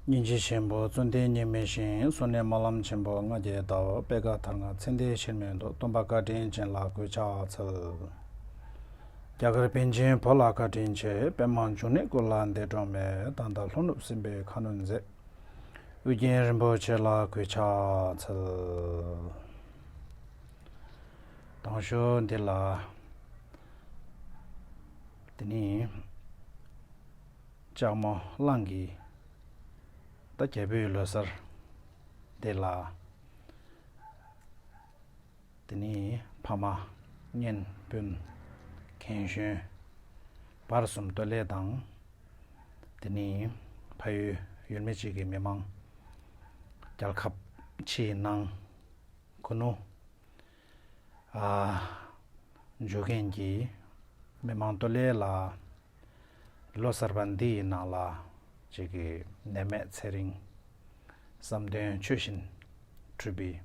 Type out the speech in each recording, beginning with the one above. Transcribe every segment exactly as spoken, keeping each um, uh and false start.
སྙིང་རྗེ་ཆེན་པོ་བརྩོན་ལྡན་གཉིས་མེད་ཞིང་། བསོད་ནམས་སྨོན་ལམ་ཆེན་པོ་ལྔ་བརྒྱའི་ཟླ་བ། པད་དཀར་ཐང་ང་ཚེ་འདིར་ཕྱིར་མི་ལྡོག། སྟོན་པ་བཀའ་དྲིན་ཅན་ལ་གུས་ཕྱག་འཚལ། རྒྱ་གར་པཎ་ཆེན་བོད་ལ་བཀའ་དྲིན་ཆེ། པདྨ་འབྱུང་གནས་སྐུ་ལ་འདས་གྲོངས་མེད། ད་ལྟ་ལྷོ་ནུབ་སྲིན་པོའི་ཁ་གནོན་མཛད། ཨོ་རྒྱན་རིན་པོ་ཆེ་ལ་གུས་ཕྱག་འཚལ། དང་ཤོས་འདི་ལ། དེ་ནི་ལྕགས་མོ་གླང་གི་ད་རྒྱལ་པོའི་ལོ་གསར་འདི་ལ། དེ་ནི་ཕ་མ་གཉེན་སྤུན་རྒན་གཞོན་བར་གསུམ་སྟོད་ལས་དང་། དེ་ནི་ཕ་ཡུལ་ཡུལ་མི་གཅིག་གི་མི་མང་། རྒྱལ་ཁབ་ཕྱིའི་ནང་ཁུ་ནུ། ཨ། འཇུ་མཁན་གྱི་མི་མང་སྟོད་ལས་ལ། ལོ་གསར་པ་འདིའི་ནང་ལ་ཅིག་གི་ནད་མེད་ཚེ་རིང་། བསམ་དོན་ཆོས་བཞིན་འགྲུབ་པའི།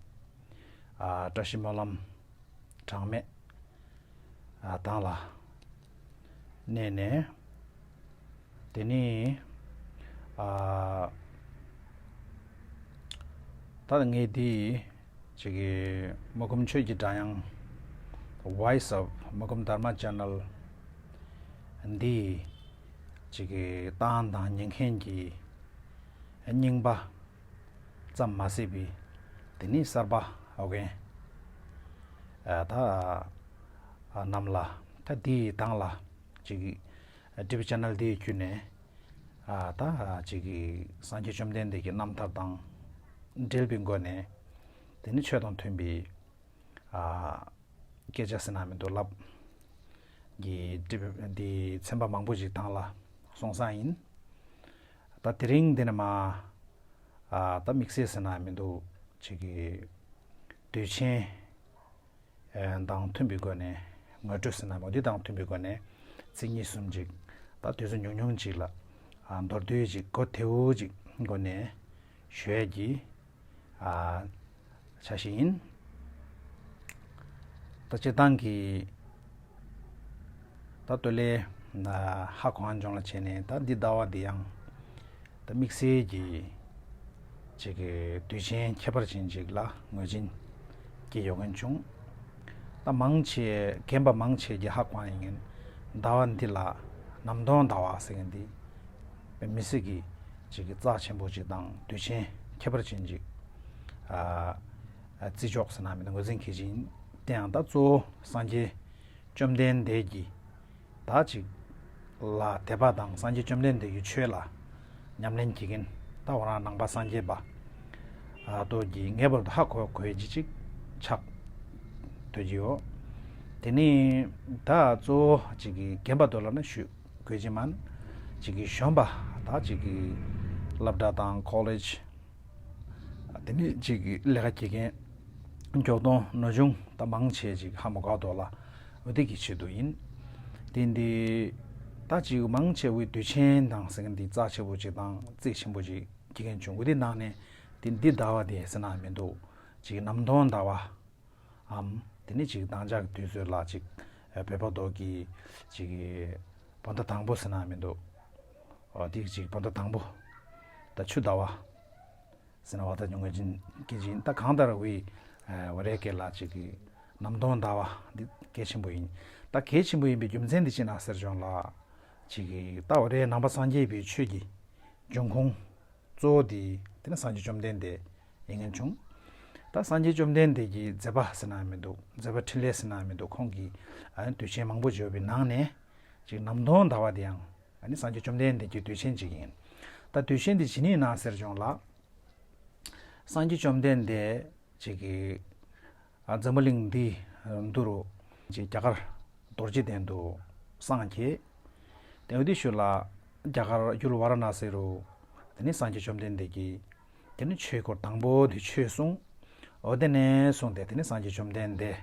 ཨ། བཀྲ་ཤིས་སྨོན་ལམ་གྲངས་མེད། ཨ། དང་ལ། གནས་ནས། དེ་ནི། ཨ། ད་ངས་འདི་ཅིག་གི་མུ་ཁུམ་ཆོས་ཀྱི་སྒྲ་དབྱངས། Voice of Mukum Dharma Channel འདི་ཅིག་གི་བཏང་དང་ཉན་མཁན་གྱི་རྙིང་པ་ཙམ་མ་ཟད་པའི་དེ་ནི་གསར་པ་ཨོ་རྒན། ཨ། ད། ཨ། རྣམས་ལ་ད་འདིའི་དང་ལ། ཅིག་གི་ཊི་ཝི་ཆེ་ནལ་འདི་བརྒྱུད་ནས། ཨ། ད་ཅིག་གི་སངས་རྒྱས་བཅོམ་ལྡན་འདས་ཀྱི་རྣམ་ཐར་དང་འབྲེལ་བའི་སྒོ་ནས། དེ་ནི་ཆོས་དང་མཐུན་པའི། ཨ། སྐད་ཆ་ཟེར་ན་མི་འདུག་ལབ། གི་ཊི་ཝི་འདི་ཚན་པ་མང་པོ་ཞིག་དང་ལ་སོང་ས་ཡིན། ད་དེ་རིང་འདི་ནས་མ། ཨ། ད་དམིགས་བསལ་ཟེར་ན་མི་འདུག་ཅིག་གི་དུས་ཆེན། ཨ། དང་མཐུན་པའི་སྒོ་ནས། ངོ་སྤྲོད་ཟེར་ན་མོ་འདི་དང་མཐུན་པའི་སྒོ་ནས་ཚིག་གཉིས་གསུམ་ཅིག་ད་དུས་ཚོད་ཉུང་ཉུང་ཅིག་ལ། ཨ། མདོར་བསྡུས་ཅིག་གོ་ཐེའུ་ཅིག་སྒོ་ནས་ཞུ་ཡས་ཀྱི། ཨ། འཆར་གཞི་ཡིན། ད་སྤྱིར་བཏང་གི་ད་སྟོད་ལས། ཨ། ཧ་གོ་ལྗོངས་ལ་བྱས་ནས་ད་འདི་ཟླ་བ་འདི་ཡང་། ད་དམིགས་བསལ་གྱི་ཅིག་གི་དུས་ཆེན་ཁྱད་པར་ཅན་ཅིག་ལ་ངོས་འཛིན་གྱི་ཡོང་མཁན་བྱུང་། ད་མང་ཆེ་རྒན་པ་མང་ཆེ་གི་ཧ་གོ་ཡིན་མཁན། ཟླ་བ་འདི་ལ་ནམ་སྟོན་ཟླ་བ་ཟེར་མཁན་འདི་དཔེ་མི་སྲིད་ཀྱི་ཅིག་གི་རྩ་ཆེན་པོ་ཅིག་དང་དུས་ཆེན་ཁྱད་པར་ཅན་ཅིག་ཨ། ཨ། བརྩི་འཇོག་ཟེར་ན་མི་འདུག་ངོས་འཛིན་གྱི་ཅིག་ཡིན། དེ་ཡང་ད་གཙོ་བོ་སངས་རྒྱས་བཅོམ་ལྡན་འདས་ཀྱི་ད་ཅིག་ལ་དད་པ་དང་སངས་རྒྱས་བཅོམ་ལྡན་འདས་ཀྱི་ཆོས་ལ་ཉམས་ལེན་བགྱིད་མཁན། ད་འོ་རང་ནང་པ་སངས་རྒྱས་པ། ཨ། ཏོ་གི་ངེས་པར་དུ་ཧ་གོ་དགོས་ཀྱི་ཅིག་ཆགས་སྡོད་ཀྱི་ཡོད། དེ་ནི་ད་གཙོ་བོ་ཅིག་གི་རྒན་པ་དོ་ལ་ན་ཞུ་དགོས་ཀྱི་མིན། ཅིག་གི་གཞོན་པ་ད་ཅིག་གི་སློབ་གྲྭ་དང་ཁོ་ལེཇ། དེ་ནི་ཅིག་གི་ལས་ཀ་བྱེད་མཁན། མགྱོགས་གཏོང་ནོར་གཞུང་ད་མང་ཆེ་ཅིག་ཧ་མ་གོ་དོ་ལ། འོ་དེ་གི་ཆེད་དུ་ཡིན། དེ་འདི་ད་ཅིག་མང་ཆེ་བའི་དུས་ཆེན་དང་ཟེར་མཁན་འདི་རྩ་ཆེ་པོ་ཅིག་དང་རྩིས་ཆེན་པོ་ཅིག་བགྱིད་མཁན་བྱུང་། འོ་དེ་ནང་ནས་དེ་འདི་ཟླ་བ་དེ་ཟེར་ན་མི་འདུག་ཅིག་ནམ་སྟོན་ཟླ་བ། འམ། དེ་ནི་ཅིག་དང་ཅག་དུས་ཚོད་ལ་ཅིག་ཨ། བོད་པ་དོ་གི་ཅིག་བོད་ཟླ་དང་པོ་ཟེར་ན་མི་འདུག་འོ་དེ་ཅིག་བོད་ཟླ་དང་པོ། ད་ཆུ་ཟླ་བ་ཟེར་ན་བ་ད་ཉུང་ངུ་ཅན་གྱི་ཅིག་ད་གང་ལྟར་བའི། ཨ། འོ་རེ་སྐད་ལ་ཅིག་གི་ནམ་སྟོན་ཟླ་བ་འདི་གལ་ཆེན་པོ་ཡིན། ད་གལ་ཆེན་པོ་ཡིན་པའི་རྒྱུ་མཚན་འདི་ཅི་ན་ཟེར་བྱུང་ལ། ཅིག་གི་ད་འོ་རེ་ནང་པ་སངས་རྒྱས་པའི་ཆོས་ཀྱི་འབྱུང་ཁུངས་གཙོ་བོ་དེ་དེ་ནི་སངས་རྒྱས་བཅོམ་ལྡན་འདས་ཡིན་མཁན་བྱུང་། ད་སངས་རྒྱས་བཅོམ་ལྡན་འདས་ཀྱི་མཛད་པ་ཟེར་ན་མི་འདུག་མཛད་པ་འཕྲིན་ལས་ཟེར་ན་མི་འདུག་ཁོང་གིས་ཨ་ནི་དུས་ཆེན་མང་པོ་བརྗོད་པའི་ནང་ནས་ཅིག་ནམ་སྟོན་ཟླ་བ་དེ་ཡང་ཨ་ནི་སངས་རྒྱས་བཅོམ་ལྡན་འདས་ཀྱི་དུས་ཆེན་ཅིག་ཡིན། ད་དུས་ཆེན་འདི་ཇི་ནས་ན་ཟེར་བྱུང་ལ། སངས་རྒྱས་བཅོམ་ལྡན་འདས་ཅིག་གིས་ཨ་འཛམ་བུ་གླིང་འདི་འདི་རུ་ཅིག་རྒྱ་གར་རྡོ་རྗེ་གདན་དུ་སངས་རྒྱས། དེ་འོ་དེ་ཤུལ་ལ་རྒྱ་གར་ཡུལ་ཝཱ་ར་ཎ་སི་རུ་དེ་ནི་སངས་རྒྱས་བཅོམ་ལྡན་འདས་ཀྱིས་དེ་ནི་ཆོས་སྐོར་དང་པོ་དེ་ཆོས་གསུངས། འོ་དེ་ནས་བཟུང་སྟེ་དེ་ནི་སངས་རྒྱས་བཅོམ་ལྡན་འདས་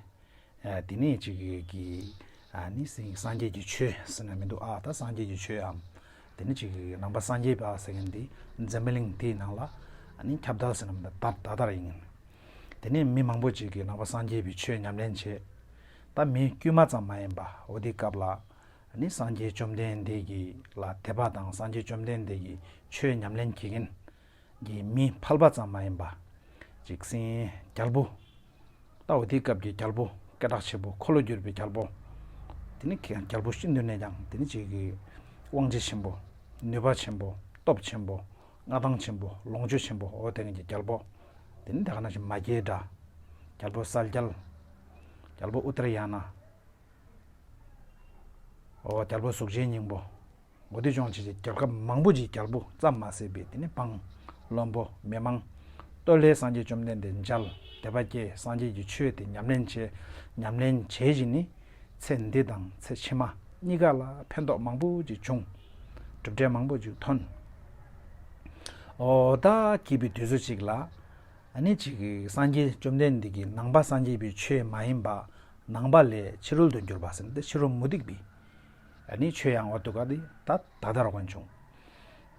ཨ་དེ་ནས་ཅིག་གི་ཨ་ནི་སངས་རྒྱས་ཀྱི་ཆོས་ཟེར་ན་མི་འདུག་ཨ་ད་སངས་རྒྱས་ཀྱི་ཆོས་འམ། དེ་ནི་ཅིག་གི་ནང་པ་སངས་རྒྱས་པ་ཟེར་མཁན་འདི་འཛམ་བུ་གླིང་འདིའི་ནང་ལ་ཨ་ནི་ཁྱབ་བརྡལ་ཟེར་ན་མི་འདུག་ད་ད་ལྟར་ཡིན། དེ་ནས་མི་མང་པོ་ཅིག་གིས་ནང་པ་སངས་རྒྱས་པའི་ཆོས་ཉམས་ལེན་བྱས། ད་མི་དཀྱུས་མ་ཙམ་མ་ཡིན་པ་འོ་དེའི་སྐབས་ལ་ཨ་ནི་སངས་རྒྱས་བཅོམ་ལྡན་འདས་ཀྱི་ལ་དད་པ་དང་སངས་རྒྱས་བཅོམ་ལྡན་འདས་ཀྱི་ཆོས་ཉམས་ལེན་བྱེད་མཁན་ གི་མི་ཕལ་པ་ཙམ་མ་ཡིན་པ། ཅིག་སེང་རྒྱལ་པོ། ད་འོ་དེའི་སྐབས་ཀྱི་རྒྱལ་པོ་སྐད་གྲགས་ཆེ་པོ་འཁོར་ལོ་བསྒྱུར་བའི་རྒྱལ་པོ། དེ་ནི་རྒྱལ་པོ་ཤིན་ཏུ་ནས་ཀྱང་དེ་ནི་ཅིག་གི་དབང་ཆེ་ཆེན་པོ། ནུས་པ་ཆེན་པོ། སྟོབས་ཆེན་པོ། མངའ་ཐང་ཆེན་པོ། ལོངས་སྤྱོད་ཆེན་པོ། འོ་དེ་ངན་གྱི་རྒྱལ་པོ། དེ་ནི་དེ་ག་ནང་བཞིན་མ་སྐྱེས་དགྲ། རྒྱལ་པོ་གསལ་རྒྱལ། རྒྱལ་པོ་ཨུ་ཏྲ་ཡ་ན། འོ་རྒྱལ་པོ་གཟུགས་ཅན་སྙིང་པོ། འོ་དེ་ལྗོངས་ཆེ་ཆེ་རྒྱལ་ཁབ་མང་པོ་ཅིག་རྒྱལ་པོ་ཙམ་མ་ཟད་པའི་དེ་ནི་འབངས། བློན་པོ། མི་མང་། སྟོད་ལས་སངས་རྒྱས་བཅོམ་ལྡན་འདས་མཇལ། དད་པ་སྐྱེས། སངས་རྒྱས་ཀྱི་ཆོས་དེ་ཉམས་ལེན་བྱས། ཉམས་ལེན་བྱས་བཞིན་ནི། ཚེ་འདི་དང་ཚེ་ཕྱི་མ་གཉིས་ཀ་ལ་ཕན་ཐོགས་མང་པོ་ཅིག་བྱུང་། གྲུབ་འབྲས་མང་པོ་ཅིག་ཐོན། འོ་ད་སྐྱིད་པའི་དུས་ཚོད་ཅིག་ལ། ཨ་ནི་ཅིག་སངས་རྒྱས་བཅོམ་ལྡན་འདས་ཀྱིས་ནང་པ་སངས་རྒྱས་པའི་ཆོས་མ་ཡིན་པ། ནང་པ་ལས་ཕྱི་རོལ་དུ་གྱུར་པ་ཟེར་ན་དེ་ཕྱི་རོལ་མུ་སྟེགས་པའི། ཨ་ནི་ཆོས་ཡང་འོ་དུ་ག་དེ་ད་ད་ལྟ་རོགས་མཆོང་།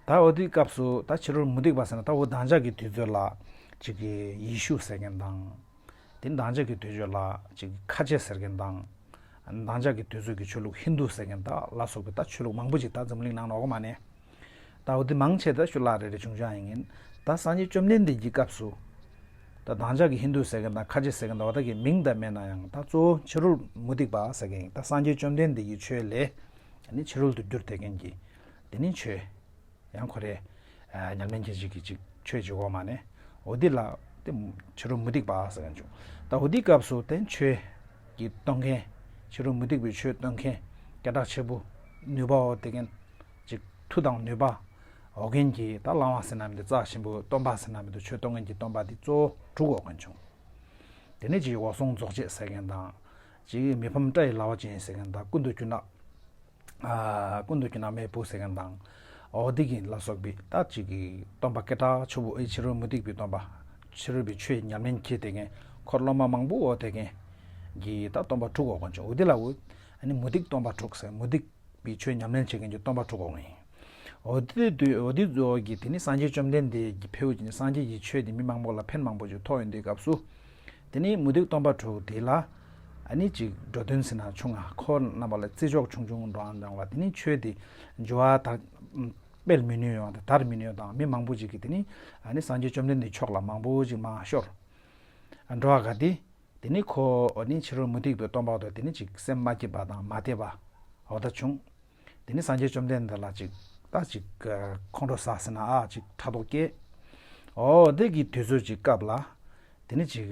ད་འོ་དེའི་སྐབས་སུ་ད་ཕྱི་རོལ་མུ་སྟེགས་པ་ཟེར་ན་ད་འོ་དང་ཅག་གི་དུས་ཚོད་ལ་ཅིག་གི་ཡེ་ཤུ་ཟེར་མཁན་དང་། དེ་དང་ཅག་གི་དུས་ཚོད་ལ་ཅིག་ཁ་ཆེ་ཟེར་མཁན་དང་། དང་ཅག་གི་དུས་ཚོད་ཀྱི་ཆོས་ལུགས་ཧིན་དུ་ཟེར་མཁན་དང་ལ་སོགས་པའི་ད་ཆོས་ལུགས་མང་པོ་ཅིག་ད་འཛམ་གླིང་ནང་ནོག་མ་ནས། ད་འོ་དེ་མང་ཆེ་ད་ཤུ་ལག་རེ་རེ་བྱུང་བྱུང་ཡིན། ད་སངས་རྒྱས་བཅོམ་ལྡན་འདས་ཀྱི་སྐབས་སུ། ད་དང་ཅག་གི་ཧིན་དུ་ཟེར་མཁན་དང་ཁ་ཆེ་ཟེར་མཁན་དང་འོ་ད་གི་མིང་ད་མེད་ན་ཡང་ད་གཙོ་བོ་ཕྱི་རོལ་མུ་སྟེགས་པ་ཟེར་མཁན་ཡིན། ད་སངས་རྒྱས་བཅོམ་ལྡན་འདས་ཀྱི་ཆོས་ལས། ཨ་ནི་ཕྱི་རོལ་དུ་བསྒྱུར་ཏེ་མཁན་གྱི། དེ་ནི་ཆོས། ཡང་ཁོ་རེ། ཉམས་ལེན་གྱི་ཅིག་གི་ཅིག་ཆོས་ཅིག་འོག་མ་ནས། འོ་དེ་ལ། དེ་ཕྱི་རོལ་མུ་སྟེགས་པ་ཟེར་མཁན་བྱུང་། ད་འོ་དེའི་སྐབས་སུ་དེ་ཆོས། ཀྱི་གཏོང་མཁན། ཕྱི་རོལ་མུ་སྟེགས་པའི་ཆོས་གཏོང་མཁན། སྐད་གྲགས་ཆེ་པོ། ནུས་པ་འོ་དེ་མཁན། ཅིག་མཐུ་དང་ནུས་པ། འོ་མཁན་གྱི་ད་བླ་མ་ཟེར་ན་མི་འདུག་རྩ་ཆེན་པོ་སྟོན་པ་ཟེར་ན་མི་འདུག་ཆོས་གཏོང་མཁན་གྱི་སྟོན་པ་དེ་གཙོ་བོ་དྲུག་འོ་མཁན་བྱུང་། དེ་ནས་ཅིག་འོད་སྲུང་རྫོགས་བྱེད་ཟེར་མཁན་དང་། ཅིག་མི་ཕམ་སྐྲ་ཡི་ལ་བ་ཅན་ཟེར་མཁན་དང་ཀུན་ཏུ་ཀུན་ནག་ཀུན་ཏུ་ཀུན་ནག་མེས་པོ་ཟེར་མཁན་དང་། འོ་དེ་གི་ལ་སོགས་པའི་ད་ཅིག་གི་སྟོན་པ་སྐད་གྲགས་ཆེ་བོ་ཨེ་ཕྱི་རོལ་མུ་སྟེགས་པའི་སྟོན་པ། ཕྱི་རོལ་པའི་ཆོས་ཉམས་ལེན་བྱེད་དེ་མཁན་འཁོར་སློབ་མ་མང་པོ་འོ་དེ་མཁན་གྱི་ད་སྟོན་པ་དྲུག་འོ་མཁན་བྱུང་། འོ་དེ་ལ་འོ་ཨ་ནི་མུ་སྟེགས་སྟོན་པ་དྲུག་ཟེར་མུ་སྟེགས་པའི་ཆོས་ཉམས་ལེན་བྱེད་མཁན་གྱི་སྟོན་པ་དྲུག་འོ་མཁན་ཡིན། འོ་དེ་དུས་འོ་དེ་ཚོ་གི་དེ་ནི་སངས་རྒྱས་བཅོམ་ལྡན་འདས་ཀྱི་ཕེའུ་ཅིག་ནི་སངས་རྒྱས་ཀྱི་ཆོས་དེ་མི་མང་པོ་ལ་ཕན་མང་པོ་ཅིག་ཐོགས་ཡོང་དུས་སྐབས་སུ། དེ་ནི་མུ་སྟེགས་སྟོན་པ་དྲུག་དེ་ལ། ཨ་ནི་ཅིག་འགྲོ་དོན་ཟེར་ན་ཆུང་ང་ཁོ་རྣམ་པ་ལ་བརྩི་འཇོག་ཆུང་ཆུང་འགྲོ་འང་འདང་བ་དེ་ནི་ཆོས་དེ་འགྱུར་བ་དར། སྤེལ་མི་ནུས་ཡོང་དང་དར་མི་ནུས་ཡོང་དང་མི་མང་པོ་ཅིག་གིས་དེ་ནི། ཨ་ནི་སངས་རྒྱས་བཅོམ་ལྡན་འདས་ཕྱོགས་ལ་མང་པོ་ཅིག་མར་ཤོར། འགྲོ་བ་ག་དེ། དེ་ནི་ཁོ་ཨ་ནི་ཕྱི་རོལ་མུ་སྟེགས་པའི་སྟོན་པ་དང་དེ་ནི་ཅིག་སེམས་མ་སྐྱིད་པ་དང་མ་དད་པ། འོ་ད་བྱུང་། དེ་ནི་སངས་རྒྱས་བཅོམ་ལྡན་འདས་ལ་ཅིག་ད་ཅིག་ཁོང་ཁྲོ་ཟ་ཟེར་ན་ཨ་ཅིག་ཕྲག་དོག་སྐྱེས། འོ་དེ་གི་དུས་ཚོད་ཅིག་སྐབས་ལ། དེ་ནི་ཅིག་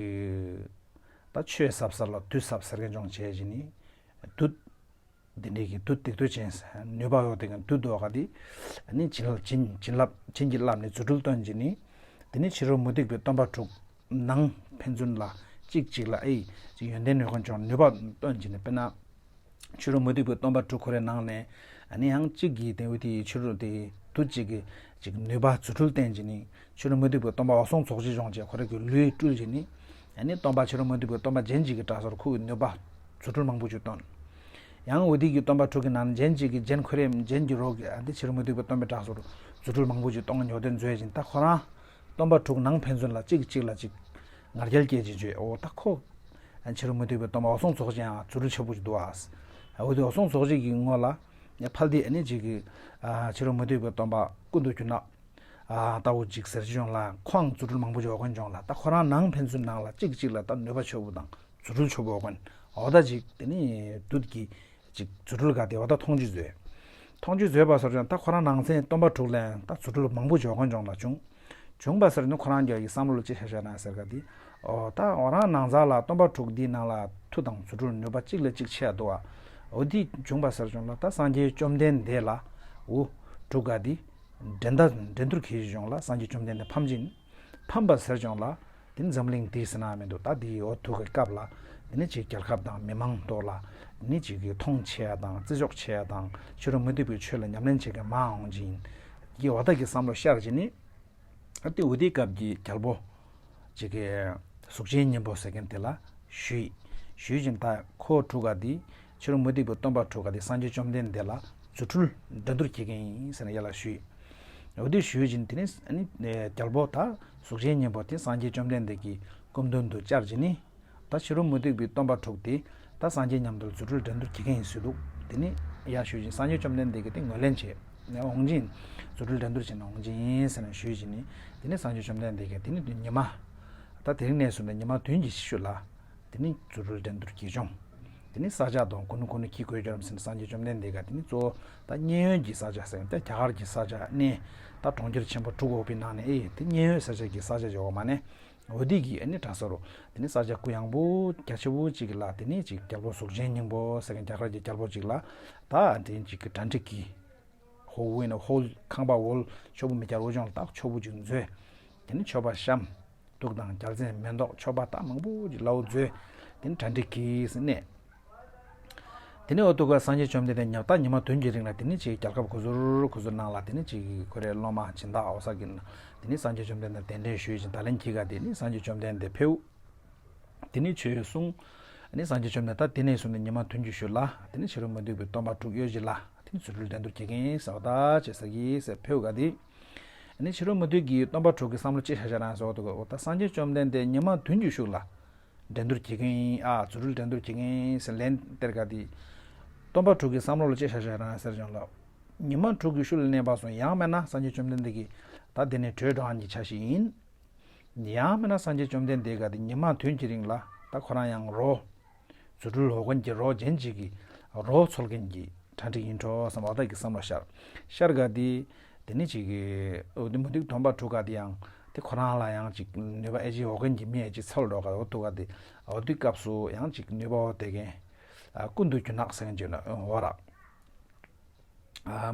ད་ཆོས་ཟབ་ས་ལ་བདུད་ཟབ་ཟེར་མཁན་ཅུང་བྱས་ཅིག་ནི། བདུད། འདི་འདྲའི་གི་བདུད་སྡིག་ཏོ་ཅན་ནུས་པ་ཡོད་དེ་གི་བདུད་འདུག་ག་དེ། ཨ་ནི་བྱིན་རླབས་བྱིན་བྱིན་རླབས་བྱིན་གྱིས་བརླབས་ནས་རྫུ་འཕྲུལ་སྟོན་གྱིས་ནི། དེ་ནི་ཕྱི་རོལ་མུ་སྟེགས་པའི་སྟོན་པ་དྲུག་ནང་ཕན་ཚུན་ལ་གཅིག་གཅིག་ལ་ཨེ་ཅིག་ཡོན་ཏན་ཡོད་མཁན་ཅུང་ནུས་པ་སྟོན་གྱིས་ནི་དཔེར་ན། ཕྱི་རོལ་མུ་སྟེགས་པའི་སྟོན་པ་དྲུག་ཁོ་རའི་ནང་ནས། ཨ་ནི་ཡང་གཅིག་གིས་དེ་འུ་དེའི་ཕྱི་རོལ་དེ་བདུད་གཅིག་གི་ཅིག་ནུས་པ་རྫུ་འཕྲུལ་བསྟན་གྱིས་ནི། ཕྱི་རོལ་མུ་སྟེགས་པའི་སྟོན་པ་འོད་སྲུང་རྫོགས་བྱེད་སྦྱོང་བྱས་ཁོ་ར་གི་ལུས་སྤྲུལ་གྱིས་ནི། ཨ་ནི་སྟོན་པ་ཕྱི་རོལ་མུ་སྟེགས་པའི་སྟོན་པ་གཞན་གཅིག་གི་དྲག་ཟོར་ཁུ་གི་ནུས་པ་རྫུ་འཕྲུལ་མང་པོ་ཅིག་སྟོན། ཡང་འུ་དེ་གི་སྟོན་པ་དྲུག་གི་ནང་གཞན་གཅིག་གི་གཞན་ཁོ་རའི་གཞན་གྱི་རོགས་ཀྱི་ཨ་ནི་ཕྱི་རོལ་མུ་སྟེགས་པའི་སྟོན་པའི་དྲག་ཟོར་རྫུ་འཕྲུལ་མང་པོ་ཅིག་གཏོང་གི་ཉོ་དོན་མཛོད་ཅིང་ད་ཁོ་རང་སྟོན་པ་དྲུག་ནང་ཕན་ཚུན་ལ་གཅིག་གཅིག་ལ་གཅིག་ང་རྒྱལ་སྐྱེད་ཅིག་བརྗོད། འོ་ད་ཁོ་ཕྱི་རོལ་མུ་སྟེགས་པའི་སྟོན་པ་འོད་སྲུང་རྫོགས་བྱེད་ཡང་རྫུ་འཕྲུལ་ཆེ་པོ་ཅིག་འདུག་ཨ། འོ་དེ་འོད་སྲུང་རྫོགས་བྱེད་ཀྱི་ངོ་ལ་ཕལ་དེ་ཨ་ནི་གཅིག་གི་ཕྱི་རོལ་མུ་སྟེགས་པའི་སྟོན་པ་ཀུན་ཏུ་རྒྱུ་ནག་ཨ་ལྟ་བུ་ཅིག་ཟེར་གྱི་ཡོང་ལ་ཁོའང་རྫུ་འཕྲུལ་མང་པོ་ཅིག་འོག་ཀུན་འབྱུང་ལ་ད་ཁོ་རང་ནང་ཕན་ཚུན་ནང་ལ་གཅིག་གཅིག་ལ་ད་ནུས་པ་ཆེ་བོ་དང་རྫུ་འཕྲུལ་ཆེ་བོ་འོག་ཀུན་འོ་ད་ཅིག་དེ་ནི་བདུད་ཀྱི་ཅིག་རྫུ་འཕྲུལ་ག་དེ་འོ་ད་མཐོང་ཆོས་བཟོས། མཐོང་ཆོས་བཟོས་པ་སོར་ཀྱང་ད་ཁོ་རང་ནང་ཚན་སྟོན་པ་དྲུག་ལ་ཡང་ད་རྫུ་འཕྲུལ་མང་པོ་ཅིག་འོག་ཀུན་འབྱུང་ལ་བྱུང་། བྱུང་བ་ཟེར་ནི་ཁོ་རང་རྒྱ་ཡི་བསམ་བློ་ལ་ཅི་ཤ་ཤ་ན་ཟེར་ག་དེ། འོ་ད་འོ་རང་ནང་ཚ་ལ་སྟོན་པ་དྲུག་འདིའི་ནང་ལ་མཐུ་དང་རྫུ་འཕྲུལ་ནུས་པ་གཅིག་ལས་གཅིག་ཆེ་ཡ་འདུག་བ། འོ་དེ་བྱུང་བ་ཟེར་བྱུང་ལ་ད་སངས་རྒྱས་བཅོམ་ལྡན་འདས་ལ་འུ་དྲུག་ག་དེ། འགྲན་ཟླ་འགྲན་བསྡུར་གྱིས་བྱུང་ལ་སངས་རྒྱས་བཅོམ་ལྡན་འདས་ཕམ་ཅིང་། ཕམ་པ་ཟེར་བྱུང་ལ། དེ་འཛམ་གླིང་དེའི་ཟིན་ན་མི་འདུག་ད་དེའི་འོ་ཐུག་གི་སྐབས་ལ། དེ་ནི་ཅིག་རྒྱལ་ཁབ་དང་མི་མང་ཐོག་ལ། ནི་ཅིག་གི་མཐོང་ཆེ་ཡ་དང་བརྩི་འཇོག་ཆེ་ཡ་དང་ཕྱི་རོལ་མུ་སྟེགས་པའི་ཆོས་ལ་ཉམས་ལེན་བྱེད་མཁན་མང་འོང་ཅིང་། དེའི་འོ་ད་ཀྱི་བསམ་བློ་ཤར་ཅིང་ནི། ཨ་ཏི་འུ་དེའི་སྐབས་ཀྱི་རྒྱལ་པོ། ཅིག་གི་གཟུགས་ཅན་སྙིང་པོ་ཟེར་མཁན་དེ་ལ་ཞུས། ཞུས་ཅིང་ད་ཁོ་དྲུག་ག་དེ་ཕྱི་རོལ་མུ་སྟེགས་པའི་སྟོན་པ་དྲུག་ག་དེ་སངས་རྒྱས་བཅོམ་ལྡན་འདས་ལ་རྫུ་འཕྲུལ་འགྲན་བསྡུར་བྱེད་མཁན་ཡིན་ཟེར་ནས་ཡར་ལ་ཞུས། འོ་དེ་ཞུས་ཅིང་དེ་ནས་ཨ་ནི་རྒྱལ་པོ་ད་གཟུགས་ཅན་སྙིང་པོ་དེ་སངས་རྒྱས་བཅོམ་ལྡན་འདས་ཀྱི་སྐུ་མདུན་དུ་བཅར་ཅིང་ནི། ད་ཕྱི་རོལ་མུ་སྟེགས་པའི་སྟོན་པ་དྲུག་དེ་ད་སངས་རྒྱས་མཉམ་དུ་རྫུ་འཕྲུལ་འགྲན་བསྡུར་བྱེད་མཁན་ཡིན་ཟེར་འདུག་དེ་ནི་ཡར་ཞུས་ཅིང་སངས་རྒྱས་བཅོམ་ལྡན་འདས་ཀྱིས་དེ་ངོས་ལེན་བྱས། ནས་འོང་ཅིང་། རྫུ་འཕྲུལ་འགྲན་བསྡུར་བྱས་ནས་འོང་ཅིང་ཟེར་ནས་ཞུས་བྱས་ནས། དེ་ནས་སངས་རྒྱས་བཅོམ་ལྡན་འདས་ཀྱིས་དེ་ནས་ཉི་མ། ད་དེ་རིང་ནས་བཟུང་ནས་ཉི་མ་བདུན་གྱི་ཤུལ་ལ། དེ་ནས་རྫུ་འཕྲུལ་འགྲན་བསྡུར་གྱིས་སྐྱོང་། དེ་ནས་ས་ཆ་དང་གུ་ནུ་གུ་ནུ་ཁྱི་གོས་གྱོརམ་ཟེར་ནས་སངས་རྒྱས་བཅོམ་ལྡན་འདས་ཀྱིས་དེ་ནས་གཙོ་བོ་ད་མཉན་ཡོད་ཀྱི་ས་ཆ་ཟེར་ཏེ་རྒྱ་གར་གྱི་ས་ཆ་ནས། ད་གྲོང་ཁྱེར་ཆེན་པོ་དྲུག་འོག་པའི་ནང་ནས་ཨེ་དེ་མཉན་ཡོད་ས་ཆ་གི་ས་ཆ་ཅིག་འོག་མ་ནས། འོ་དེ་གི་ཨ་ནི་གྲྭ་ས་རུ། དེ་ནས་ས་ཆ་གུ་ཡངས་པོ་རྒྱ་ཆེ་བོ་ཅིག་ལ་དེ་ནས་ཅིག་རྒྱལ་པོ་གཟུགས་ཅན་སྙིང་པོ་ཟེར་མཁན་རྒྱ་གར་གྱི་རྒྱལ་པོ་ཅིག་ལ། ད་དེ་ཅིག་གི་གྲ་སྒྲིག་གི་ཧོ་ཝུའི་ན་ཧོལ་ཁང་པ་འོལ་ཆོ་བུ་མི་སྐྱ་རོ་ཅོང་ལ་ད་ཆོ་བུ་ཅིག་མཛོད། དེ་ནས་མཆོད་པ་བཤམས། གདུགས་དང་རྒྱལ་མཚན་མེ་ཏོག་མཆོད་པ་ད་མང་པོ་ཅིག་ལའོ་མཛོད། དེ་ནས་གྲ་སྒྲིག་གིས་གནས། དེ་ནས་འོ་ཐུག་ག་སངས་རྒྱས་བཅོམ་ལྡན་འདས་ཉབ་ད་ཉི་མ་བདུན་གྱི་རིང་ལ་དེ་ནས་ཅིག་རྒྱལ་ཁབ་ཁུ་ཟུར་ཁུ་ཟུར་ནང་ལ་དེ་ནས་ཅིག་ཁོ་རའི་སློབ་མ་སྦྱིན་བདག་འོ་ས་གི་ན། དེ་ནས་སངས་རྒྱས་བཅོམ་ལྡན་འདས་གདན་འདྲེན་ཞུས་ཤིང་ད་ལན་གྱིས་ག་དེ་ནས་སངས་རྒྱས་བཅོམ་ལྡན་འདས་ཕེབས། དེ་ནས་ཆོས་གསུངས། ཨ་ནི་སངས་རྒྱས་བཅོམ་ལྡན་འདས་ད་དེ་ནས་བཟུང་ནས་ཉི་མ་བདུན་གྱི་ཤུལ་ལ་དེ་ནས་ཕྱི་རོལ་མུ་སྟེགས་པའི་སྟོན་པ་དྲུག་གཡོས་སྦྱིན་ལ་དེ་ནས་རྫུ་འཕྲུལ་འགྲན་བསྡུར་བྱེད་མཁན་ཡིན་ཟེར་བ་ད་བྱེད་ས་གི་ཟེར་ཕེབས་ག་དེ། ཨ་ནི་ཕྱི་རོལ་མུ་སྟེགས་ཀྱི་སྟོན་པ་དྲུག་གི་བསམ་བློ་ཅི་བྱ་བྱ་རང་ཟེར་བ་དུ་ག་འོ་ད་སངས་རྒྱས་བཅོམ་ལྡན་འདས་ཉི་མ་བདུན་གྱི་ཤུལ་ལ་འགྲན་བསྡུར་བྱེད་མཁན་ཡིན་ཨ་རྫུ་འཕྲུལ་འགྲན་བསྡུར་བྱེད་མཁན་ཡིན་ཟེར་ལན་སྟེར་ག་དེ། སྟོན་པ་དྲུག་གི་བསམ་བློ་ལ་ཅི་བྱ་བྱ་རང་ཟེར་བྱུང་ལ། ཉི་མ་དྲུག་གི་ཤུལ་ལ་གནས་པ་སོང་ཡང་མེད་ན་སངས་རྒྱས་བཅོམ་ལྡན་འདས་ཀྱིས་ད་དེ་ནས་བྲོས་འགྲོ་ཡང་གི་ཆ་ཞིག་ཡིན། ཡང་མིན་ན་སངས་རྒྱས་བཅོམ་ལྡན་འདས་ག་དེ་ཉི་མ་བདུན་གྱི་རིང་ལ་ད་ཁོ་རང་ཡང་རོ། རྫུ་འཕྲུལ་འོག་མཁན་གྱི་རོ་གཞན་གཅིག་གི་རོ་འཚོལ་མཁན་གྱི་གྲ་སྒྲིག་ཡིན་འགྲོ་བསམ་པ་ད་གི་བསམ་བློ་ཤར། ཤར་ག་དེ། དེ་ནི་གཅིག་གི་འོ་དེ་མུ་སྟེགས་སྟོན་པ་དྲུག་ག་དེ་ཡང་དེ་ཁོ་རང་ལ་ཡང་གཅིག་ནུས་པ་ཨེ་ཅིག་འོག་མཁན་གྱི་མི་ཨེ་ཅིག་འཚོལ་འགྲོ་ག་འོ་དུ་ག་དེ་འོ་དེ་སྐབས་སུ་ཡང་གཅིག་ནུས་པ་འོ་དེ་མཁན། ཀུན་ཏུ་རྒྱུ་ནག་ཟེར་མཁན་གྱི་ནོ་འོ་ར།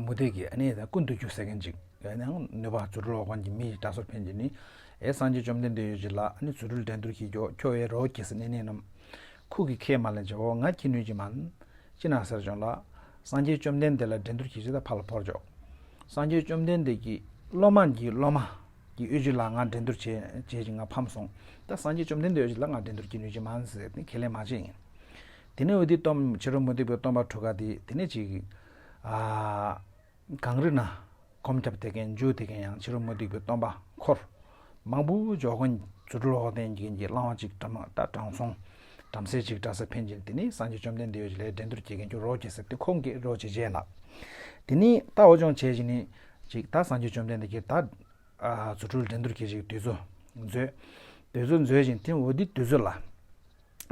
མུ་སྟེགས་ཀྱི་ཨ་ནི་ཀུན་ཏུ་རྒྱུ་ཟེར་མཁན་ཅིག་ཡང་ནུས་པ་རྫུ་འཕྲུལ་འོག་མཁན་གྱི་མི་ཡི་དགྲ་སོགས་ཕན་གྱི་ནི། ཨེ་སངས་རྒྱས་བཅོམ་ལྡན་འདས་ཡོད་ཅིག་ལ་ཨ་ནི་རྫུ་འཕྲུལ་འགྲན་བསྡུར་གྱིས་ཀྱོ་ཁྱོ་ཨེ་རོ་གྱིས་ནི་ནི་རྣམས། ཁུ་གི་ཁས་མ་ལེན་ཅི་འོ་ང་ཁྱི་ནུས་ཀྱི་མན། ཅི་ན་ཟེར་བྱུང་ལ། སངས་རྒྱས་བཅོམ་ལྡན་འདས་ལ་འགྲན་བསྡུར་གྱིས་ཅི་ད་ཕ་ལ་ཕོར་ཅོག་སངས་རྒྱས་བཅོམ་ལྡན་འདས་ཀྱི་སློབ་མ་གྱི་སློབ་མ་གི་ཡོད་ཅིག་ལ་ང་འགྲན་བསྡུར་བྱེད་བྱེད་ཅིག་ང་ཕམ་སོང་། ད་སངས་རྒྱས་བཅོམ་ལྡན་འདས་ཡོད་ཅིག་ལ་ང་འགྲན་བསྡུར་གྱིས་ནུས་ཀྱི་མན་ཟེར་ནི་ཁས་ལེན་མ་བྱེད་ཡིན། དེ་ནས་འོ་དེ་སྟོན་ཕྱི་རོལ་མུ་སྟེགས་པའི་སྟོན་པ་དྲུག་ག་དེ་དེ་ནས་ཅིག་ཨ། གངས་རི་ན་གོམ་ཁྱབ་དེ་གན་འཇུ་དེ་གན་ཡང་ཕྱི་རོལ་མུ་སྟེགས་པའི་སྟོན་པ་འཁོར་མང་པོ་འཇོག་གོ་རྫུ་འཕྲུལ་འོག་ལྡན་གྱི་གི་བླ་མ་ཅིག་དྲ་མ་ད་དྲང་སྲོང་བྲམ་ཟེ་ཅིག་དྲ་ས་ཕན་ཅིང་དེ་ནས་སངས་རྒྱས་བཅོམ་ལྡན་འདས་ཡོད་ཅིག་ལས་འགྲན་བསྡུར་བྱེད་མཁན་གྱི་རོ་བྱེད་ཟེར་ཏེ་ཁོང་གིས་རོ་བྱེད་བྱས་ལ། དེ་ནས་ད་འོ་ཅོང་བྱས་ཅིག་ནི་ཅིག་ད་སངས་རྒྱས་བཅོམ་ལྡན་འདས་ཀྱིས་ད། རྫུ་འཕྲུལ་འགྲན་བསྡུར་གྱི་ཞིག་དུས་ཚོད་མཛོད། དུས་ཚོད་མཛོད་ཅིང་དེ་འོ་དེ་དུས་ཚོད་ལ།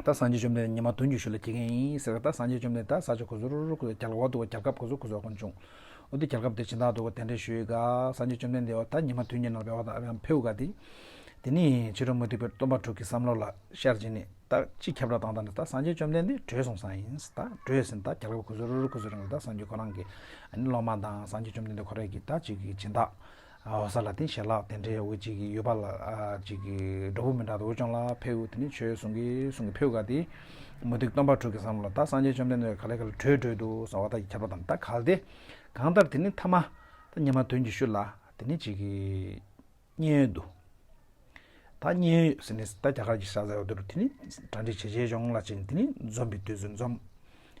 ད་སངས་རྒྱས་བཅོམ་ལྡན་ཉི་མ་བདུན་གྱི་ཤུལ་ལ་སྐྱེ་མཁན་ཡིན་ཟེར་ད་སངས་རྒྱས་བཅོམ་ལྡན་ད་ས་ཆ་ཁོ་ཚོ་རུ་རུ་ཁོ་ཚོ་རྒྱལ་བ་དུ་རྒྱལ་ཁབ་ཁོ་ཚོ་ཁོ་ཚོ་ཀུན་བྱུང་། འོ་དེ་རྒྱལ་ཁབ་དེ་སྦྱིན་བདག་དུ་གདན་འདྲེན་ཞུས་ག་སངས་རྒྱས་བཅོམ་ལྡན་འདས་འོ་ད་ཉི་མ་བདུན་གྱི་ནང་ལ་བེ་བ་དང་ཨ་བེ་ཡང་ཕེབས་ག་དེ། དེ་ནི་ཕྱི་རོལ་མུ་སྟེགས་པའི་སྟོན་པ་དྲུག་གི་བསམ་བློ་ལ་ཤར་རྗེས་ནི། ད་ཅི་ཁྱབ་ར་བཏང་ད་ནི་ད་སངས་རྒྱས་བཅོམ་ལྡན་འདས་བྲོས་སོང་ས་ཡིན། ད་བྲོས་ཟིན་ད་རྒྱལ་ཁབ་ཁུ་ཚུར་ཁུ་ཚུར་རིང་ལ་ད་སངས་རྒྱས་ཁོ་རང་གི་ཨ་ནི་སློབ་མ་དང་སངས་རྒྱས་བཅོམ་ལྡན་འདས་ཁོ་རང་གི་ད་ཅིག་གི་སྦྱིན་བདག་འོ་ས་ལ་དེ་ཞལ་ལག་དེ་འདྲའི་འོ་ཅིག་གི་ཡོད་པ་ལ་ཅིག་གི་འགྲོ་བུ་མི་འདྲ་དུ་འོ་ཅོང་ལ་ཕེབས་དེ་ནི་ཆོས་གསུང་གི་གསུང་གི་ཕེབས་ག་དེ་མུ་སྟེགས་སྟོན་པ་དྲུག་གི་བསམ་བློ་ད་སངས་རྒྱས་བཅོམ་ལྡན་འདས་ག་ལེ་ག་ལེ་བྲོས་བྲོས་འདུག་ཟེར་བ་ད་ཁྱབ་པ་དང་ད་གལ་ཏེ་གང་ལྟར་དེ་ནི་ཐ་མ་ད་ཉི་མ་བདུན་གྱི་ཤུལ་ལ་དེ་ནི་ཅིག་གི་མཉན་ཡོད་དུ། ད་མཉན་ཡོད་ཟེར་ནས་ད་རྒྱ་གར་གྱི་ཤ་ཟ་ཡོད་དུ་དེ་ནི་གྲ་སྒྲིག་བྱེད་བྱེད་ཡོང་ལ་ཕྱིན་དེ་ནི་འཛོམས་པའི་དུས་སུ་འཛོམས།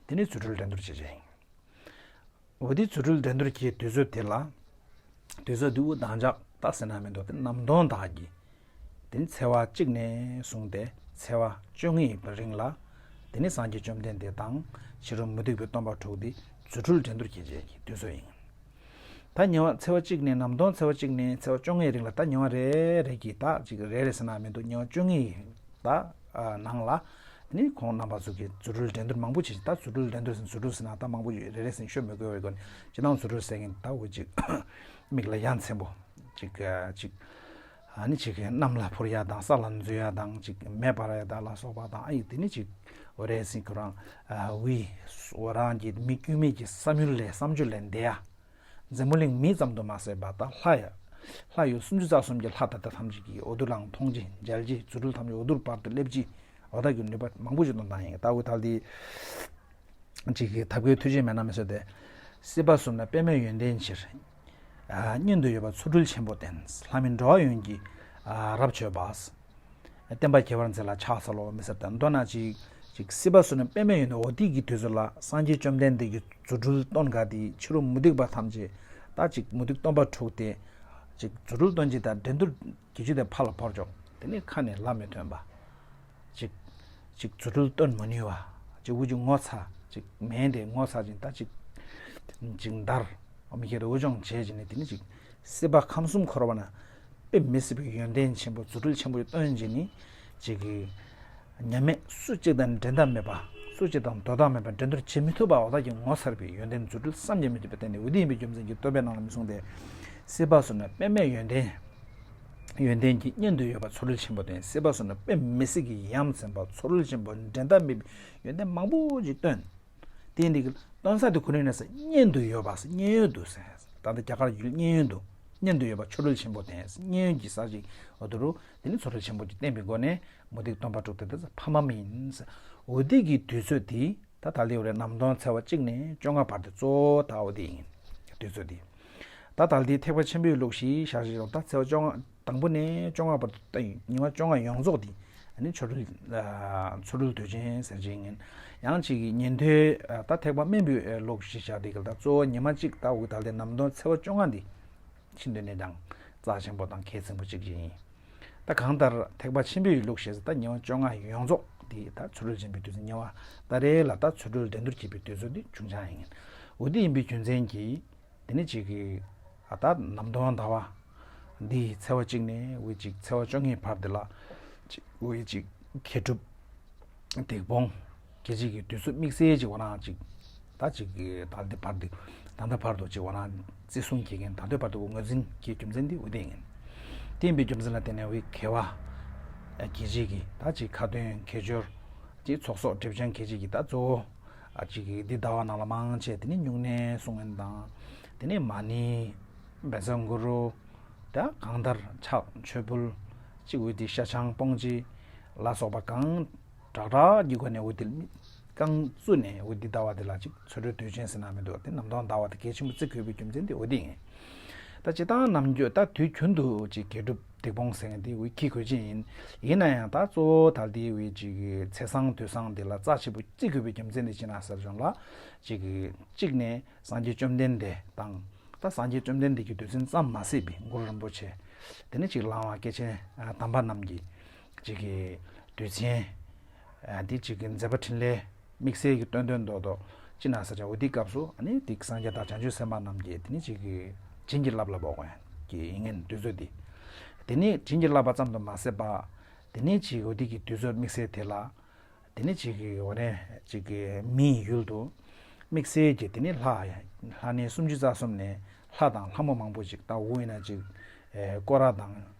དེ་ནི་རྫུ་འཕྲུལ་འགྲན་བསྡུར་བྱེད་བྱེད་ཡིན། འོ་དེ་རྫུ་འཕྲུལ་འགྲན་བསྡུར་གྱི་དུས་ཚོད་དེ་ལ། དུས་ཚོད་དུ་དང་ཇག་ད་ཟེར་ན་མི་འདུག་དེ་གནམ་སྟོན་དག་གི། དེ་ནི་ཚེས་པ་གཅིག་ནས་བཟུང་སྟེ་ཚེས་པ་བཅོ་ལྔའི་རིང་ལ། དེ་ནི་སངས་རྒྱས་བཅོམ་ལྡན་འདས་དང་ཕྱི་རོལ་མུ་སྟེགས་པའི་སྟོན་པ་དྲུག་དེ་རྫུ་འཕྲུལ་འགྲན་བསྡུར་གྱི་རྗེས་ཀྱི་དུས་ཚོད་ཡིན། ད་ཉི་མ་ཚེས་པ་གཅིག་ནས་གནམ་སྟོན་ཚེས་པ་གཅིག་ནས་ཚེས་པ་བཅོ་ལྔའི་རིང་ལ་ད་ཉི་མ་རེ་རེ་གི་ད་ཅིག་རེ་རེ་ཟེར་ན་མི་འདུག་ཉི་མ་བཅོ་ལྔའི་ད་ནང་ལ་ནི་ཁོང་རྣམ་པ་ཚོ་གི་རྫུ་འཕྲུལ་འགྲན་བསྡུར་མང་པོ་བྱེད་ཅིང་ད་རྫུ་འཕྲུལ་འགྲན་བསྡུར་ཟེར་རྫུ་འཕྲུལ་ཟེར་ན་ད་མང་པོ་ཡོད་རེ་རེ་ཟེར་ཤོད་མི་དགོས་པའི་སྒོ་ནས་སྤྱི་བཏང་རྫུ་འཕྲུལ་ཟེར་མཁན་ད་འོ་ཅིག་མིག་ལ་ཡ་མཚན་པོ་ཅིག་ཅིག་ཨ་ནི་ཅིག་གནམ་ལ་འཕུར་ཡ་དང་ས་ལ་འཛུལ་ཡ་དང་ཅིག་མེ་འབར་ཡ་དང་ལ་སོགས་པ་དང་ཨ་ཡིག་དེ་ནི་ཅིག་འོ་རེ་ཟིན་ཁོ་རང་ཨ་འི་འོ་རང་གི་མི་དཀྱུས་མའི་གི་བསམ་ཡུལ་ལས་བསམ་རྒྱུ་ལས་འདས་ཡ། འཛམ་བུ་གླིང་མི་ཙམ་དུ་མ་ཟད་པ་དང་ལྷ་ཡ། ལྷ་ཡུལ་སུམ་ཅུ་རྩ་གསུམ་གྱི་ལྷ་དང་དེ་ཐམས་ཅད་ཀྱིས་འོ་དུ་རང་མཐོང་ཅི་མཇལ་ཅི་རྫུ་འཕྲུལ་ཐམས་ཅད་འོ་དུར་བར་དུ་སླེབས་ཅི་འོ་ད་ཀྱི་ནུས་པ་མང་པོ་ཞིག་སྟོན་སྟངས་ཡིན་ལྟ་བུ་ཐལ་ཏེ། ཅིག་གི་ཐབས་མཁས་ཐུགས་རྗེ་མེད་ན་མི་སྲིད་དེ། སྲིད་པ་གསུམ་ན་པདྨའི་ཡོན་ཏན་ཕྱིར། སྙིང་དུ་ཡོད་པ་ཚུལ་ཁྲིམས་ཆེན་པོ་བསྟེན། ལྷ་མིན་འགྲོ་བ་ཡོངས་ཀྱི་རབ་མཆོད་པ། བསྟན་པ་ཁྱད་པར་མཛད་ལ་ཕྱག་འཚལ་ལོ་མི་ཟེར་དང་མདོར་ན་ཅིག་ཅིག་སྲིད་པ་གསུམ་ན་པདྨའི་ཡོན་ཏན་འོ་དེ་གི་དུས་ཚོད་ལ་སངས་རྒྱས་བཅོམ་ལྡན་འདས་ཀྱི་རྫུ་འཕྲུལ་སྟོན་ག་དེ་ཕྱི་རོལ་མུ་སྟེགས་པ་ཐམས་ཅད་ད་ཅིག་མུ་སྟེགས་སྟོན་པ་དྲུག་སྟེ། ཅིག་རྫུ་འཕྲུལ་སྟོན་ཅིག་དང་འགྲན་བསྡུར་གྱི་ཅིག་དེ་ཕར་ལ་ཕར་འཇོག་དེ་ནས་ཁ་ནས་ལབ་མི་ཐོན་པ། ཅིག་ཅིག་རྫུ་འཕྲུལ་སྟོན་མ་ནུས་པ། ཅིག་འུ་ཅིག་ངོ་ཚ་ཅིག་མེན་དེ་ངོ་ཚ་ཅིག་ད་ཅིག་ཅིག་འདར། མི་ཁྱེད་དུ་འུ་ཅོང་བྱས་བྱས་ནས་དེ་ནི་ཅིག་སྲིད་པ་ཁམས་གསུམ་འཁོར་བ་ན་དཔེ་མི་སྲིད་པའི་ཡོན་ཏན་ཆེན་པོ་རྫུ་འཕྲུལ་ཆེན་པོ་སྟོན་བྱས་ནི་ཅིག་གི་མཉམ་མེད་སུ་གཅིག་དང་འགྲན་ཟླ་མེད་པ། སུ་གཅིག་དང་དོ་བདག་མེད་པ། འགྲན་བསྡུར་བྱེད་མི་ཐུབ་པ་འོ་ད་ཀྱི་ངོ་མཚར་བའི་ཡོན་ཏན་རྫུ་འཕྲུལ་བསམ་གྱིས་མི་ཐུབ་པའི་སྟེང་ནས་འོ་དེ་ཡིན་པའི་རྒྱུ་མཚན་གྱིས་བསྟོད་པའི་ནང་ལ་མི་གསུངས་ཏེ། སྲིད་པ་གསུམ་ན་དཔེ་མེད་ཡོན་ཏན། ཡོན་ཏན་གྱི་གཉེན་དུ་ཡོད་པ་མཚོ་རིལ་ཆེན་པོ་སྟོན། སྲིད་པ་གསུམ་ན་དཔེ་མི་སྲིད་ཀྱི་ཡ་མཚན་པ་མཚོ་རིལ་ཆེན་པོ་འགྲན་ཟླ་མེད་པའི་ཡོན་ཏན་མང་པོ་ཅིག་སྟོན། དེ་འདི་གི་སྟོན་ས་དེ་ཁོ་ནའི་ས་གཉེན་དུ་ཡོད་པ་ས་གཉེན་ཡོན་དུ་ཟེར། ད་ལྟ་རྒྱ་གར་ཡུལ་གཉེན་ཡོན་དུ། གཉེན་དུ་ཡོད་པ་མཚོ་རིལ་ཆེན་པོ་སྟོན། གཉེན་ཡོན་གྱི་ས་ཞིག་འོ་དུ་རུ་དེ་ནི་མཚོ་རིལ་ཆེན་པོ་ཅིག་བསྟན་པའི་སྒོ་ནས་མུ་སྟེགས་སྟོན་པ་དྲུག་དེ་དེ་ཕ་མ་མིན་ཟེར། འོ་དེ་གི་དུས་ཚོད་དེ། ད་ད་ལྟའི་འོ་རེ་ནམ་སྟོང་ཚེས་པ་གཅིག་ནས་བཅོ་ལྔ་བར་དུ་གཙོ་བོ་ད་འོ་དེ་ཡིན། དུས་ཚོད་དེ། ད་ད་ལྟའི་ཐེག་པ་ཆེན་པོའི་ལུགས་ཤིག་བཞག་ཞིག་རུང་ད་ཚེས་པ་བཅོ་ལྔ་དང་པོ་ནས་བཅོ་ལྔ་བར་དུ་ད་ཉི་མ་བཅོ་ལྔ་ཡོངས་རྫོགས་དེ་ཨ་ནི་མཚོ་རིལ་མཚོ་རིལ་དུས་ཆེན་ཟེར་གྱི་ཡིན། ཡང་གཅིག་གི་ཉན་ཐོས་ད་ཐེག་པ་དམན་པའི་ལུགས་ཤིག་བཞག་དེ་གི་ད་གཙོ་བོ་ཉི་མ་གཅིག་ད་འོ་ད་ལྟའི་ནམ་སྟོང་ཚེས་པ་བཅོ་ལྔ་འདི་ཤིན་ཏུ་ནས་ཀྱང་རྩ་ཆེན་པོ་དང་གལ་ཆེན་པོ་གཅིག་ཅིག་ཡིན། ད་གང་ལྟར་ཐེག་པ་ཆེན་པོའི་ལུགས་ཞེས་ད་ཉི་མ་བཅོ་ལྔ་ཡོངས་རྫོགས་འདི་ད་མཚོ་རིལ་ཆེན་པོའི་དུས་ཚོད་ཉི་མ་ད་རེས་ལ་ད་མཚོ་རིལ་འགྲན་བསྡུར་བྱེད་པའི་དུས་ཚོད་འདི་བྱུང་ཆ་ཡིན། འོ་འདི་ཡིན་པའི་རྒྱུ་མཚན་གྱིས་དེ་ནི་གཅིག་གི་ཨ་ད་ནམ་སྟོང་ཟླ་བ་འདི་ཚེས་པ་གཅིག་ནས་འོ་གཅིག་ཚེས་པ་བཅོ་ལྔའི་བར་འདི་ལ་འོ་གཅིག་མཁས་གྲུབ་སྡིག་སྤོང་། རྒྱལ་སྲས་ཀྱི་དུས་ཚོད་དམིགས་བསལ་གྱི་འོ་རང་ཅིག་ད་ཅིག་གི་ད་ལྟ་བར་དུ་ད་ལྟ་བར་དུ་ཅིག་འོ་རང་བརྩི་སྲུང་བྱེད་མཁན་ད་ལྟ་བར་དུ་ངོས་འཛིན་གྱི་རྒྱུ་མཚན་འདི་འོ་དེ་ཡིན། དེ་ཡིན་པའི་རྒྱུ་མཚན་ལ་བརྟེན་ནས་འོ་དགེ་བ་རྒྱལ་སྲས་ཀྱི་ད་ཅིག་ཁ་ཏོན་དགེ་སྦྱོར་ཅིག་ཚོགས་གསོག་སྒྲིབ་སྦྱང་རྒྱལ་སྲས་ཀྱི་ད་གཙོ་བོ་ཅིག་གི་འདི་ཟླ་བ་ནང་ལ་མང་ཆེ་དེ་ནི་སྨྱུང་གནས་སྲུང་མཁན་དང་དེ་ནི་མ་ཎི་བཛྲ་གུ་རུ་ད་གང་ལྟར་ཕྱག་མཆོད་འབུལ་ཅིག་འོ་དེ་ཤ་ཆང་སྤོང་བྱེད་ལ་སོགས་པ་གང་དྲག་དྲག་གི་སྒོ་ནས་འོ་དེ་རྐང་བཙུགས་ནས་འོ་དེ་ཟླ་བ་དེ་ལ་ཅིག་ཚོ་གྲོལ་དུས་ཆེན་ཟེར་ན་མི་འདུག་དེ་ནམ་སྟོང་ཟླ་བ་དེ་གལ་ཆེན་པོ་བརྩི་དགོས་པའི་རྒྱུ་མཚན་དེ་འོ་དེ་ཡིན། ད་སྤྱིར་བཏང་ནམ་རྒྱུན་ད་དུས་རྒྱུན་དུ་ཅིག་དགེ་སྒྲུབ་སྡིག་སྤོང་ཟེར་མཁན་དེ་འོ་གི་གོ་ཆེན་ཡིན། ཡིན་ན་ཡང་ད་གཙོ་བོ་ད་དེ་འོ་ཅིག་ཚེས་བཟང་དུས་བཟང་དེ་ལ་རྩ་ཆེ་པོ་བརྩི་དགོས་པའི་རྒྱུ་མཚན་དེ་ཅི་ན་ཟེར་བྱུང་ལ་ཅིག་གཅིག་ནས་སངས་རྒྱས་བཅོམ་ལྡན་འདས་དང་། ད་སངས་རྒྱས་བཅོམ་ལྡན་འདས་ཀྱི་དུས་ཚོད་ཙམ་མ་ཟད་པའི་གུ་རུ་རིན་པོ་ཆེ། དེ་ནས་ཅིག་ལའང་སྐྱེས་ཆེན་དམ་པ་རྣམས་ཀྱི་ཅིག་གི་དུས་ཆེན། འདི་ཅིག་གི་མཛད་པ་འཕྲིན་ལས་དམིགས་བསལ་གྱི་སྟོན་དོན་མདོག་མདོག་ཅི་ན་ཟེར་བྱ་འོ་དེའི་སྐབས་སུ་ཨ་ནི་དེ་སངས་རྒྱས་དང་བྱང་ཆུབ་སེམས་དཔའ་རྣམས་ཀྱིས་དེ་ནས་ཅིག་གི་བྱིན་གྱིས་བརླབས་ལ་འབོག་གོ་ཡང་གི་ཡིན་ངན་དུས་ཚོད་འདི། དེ་ནས་བྱིན་གྱིས་བརླབས་པ་ཙམ་དུ་མ་ཟད་པ། དེ་ནས་ཅིག་འོ་དེ་གི་དུས་ཚོད་དམིགས་བསལ་དེ་ལ། དེ་ནས་ཅིག་གི་འོ་ནས་ཅིག་གི་མིའི་ཡུལ་དུ་དམིགས་བསལ་གྱི་དེ་ནས་ལྷ་ལྷ་གནས་སུམ་ཅུ་རྩ་གསུམ་ནས་ལྷ་དང་ལྷ་མོ་མང་པོ་ཅིག་ད་འུ་ཡིན་ན་ཅིག་ཨེ་སྐོར་ར་དང་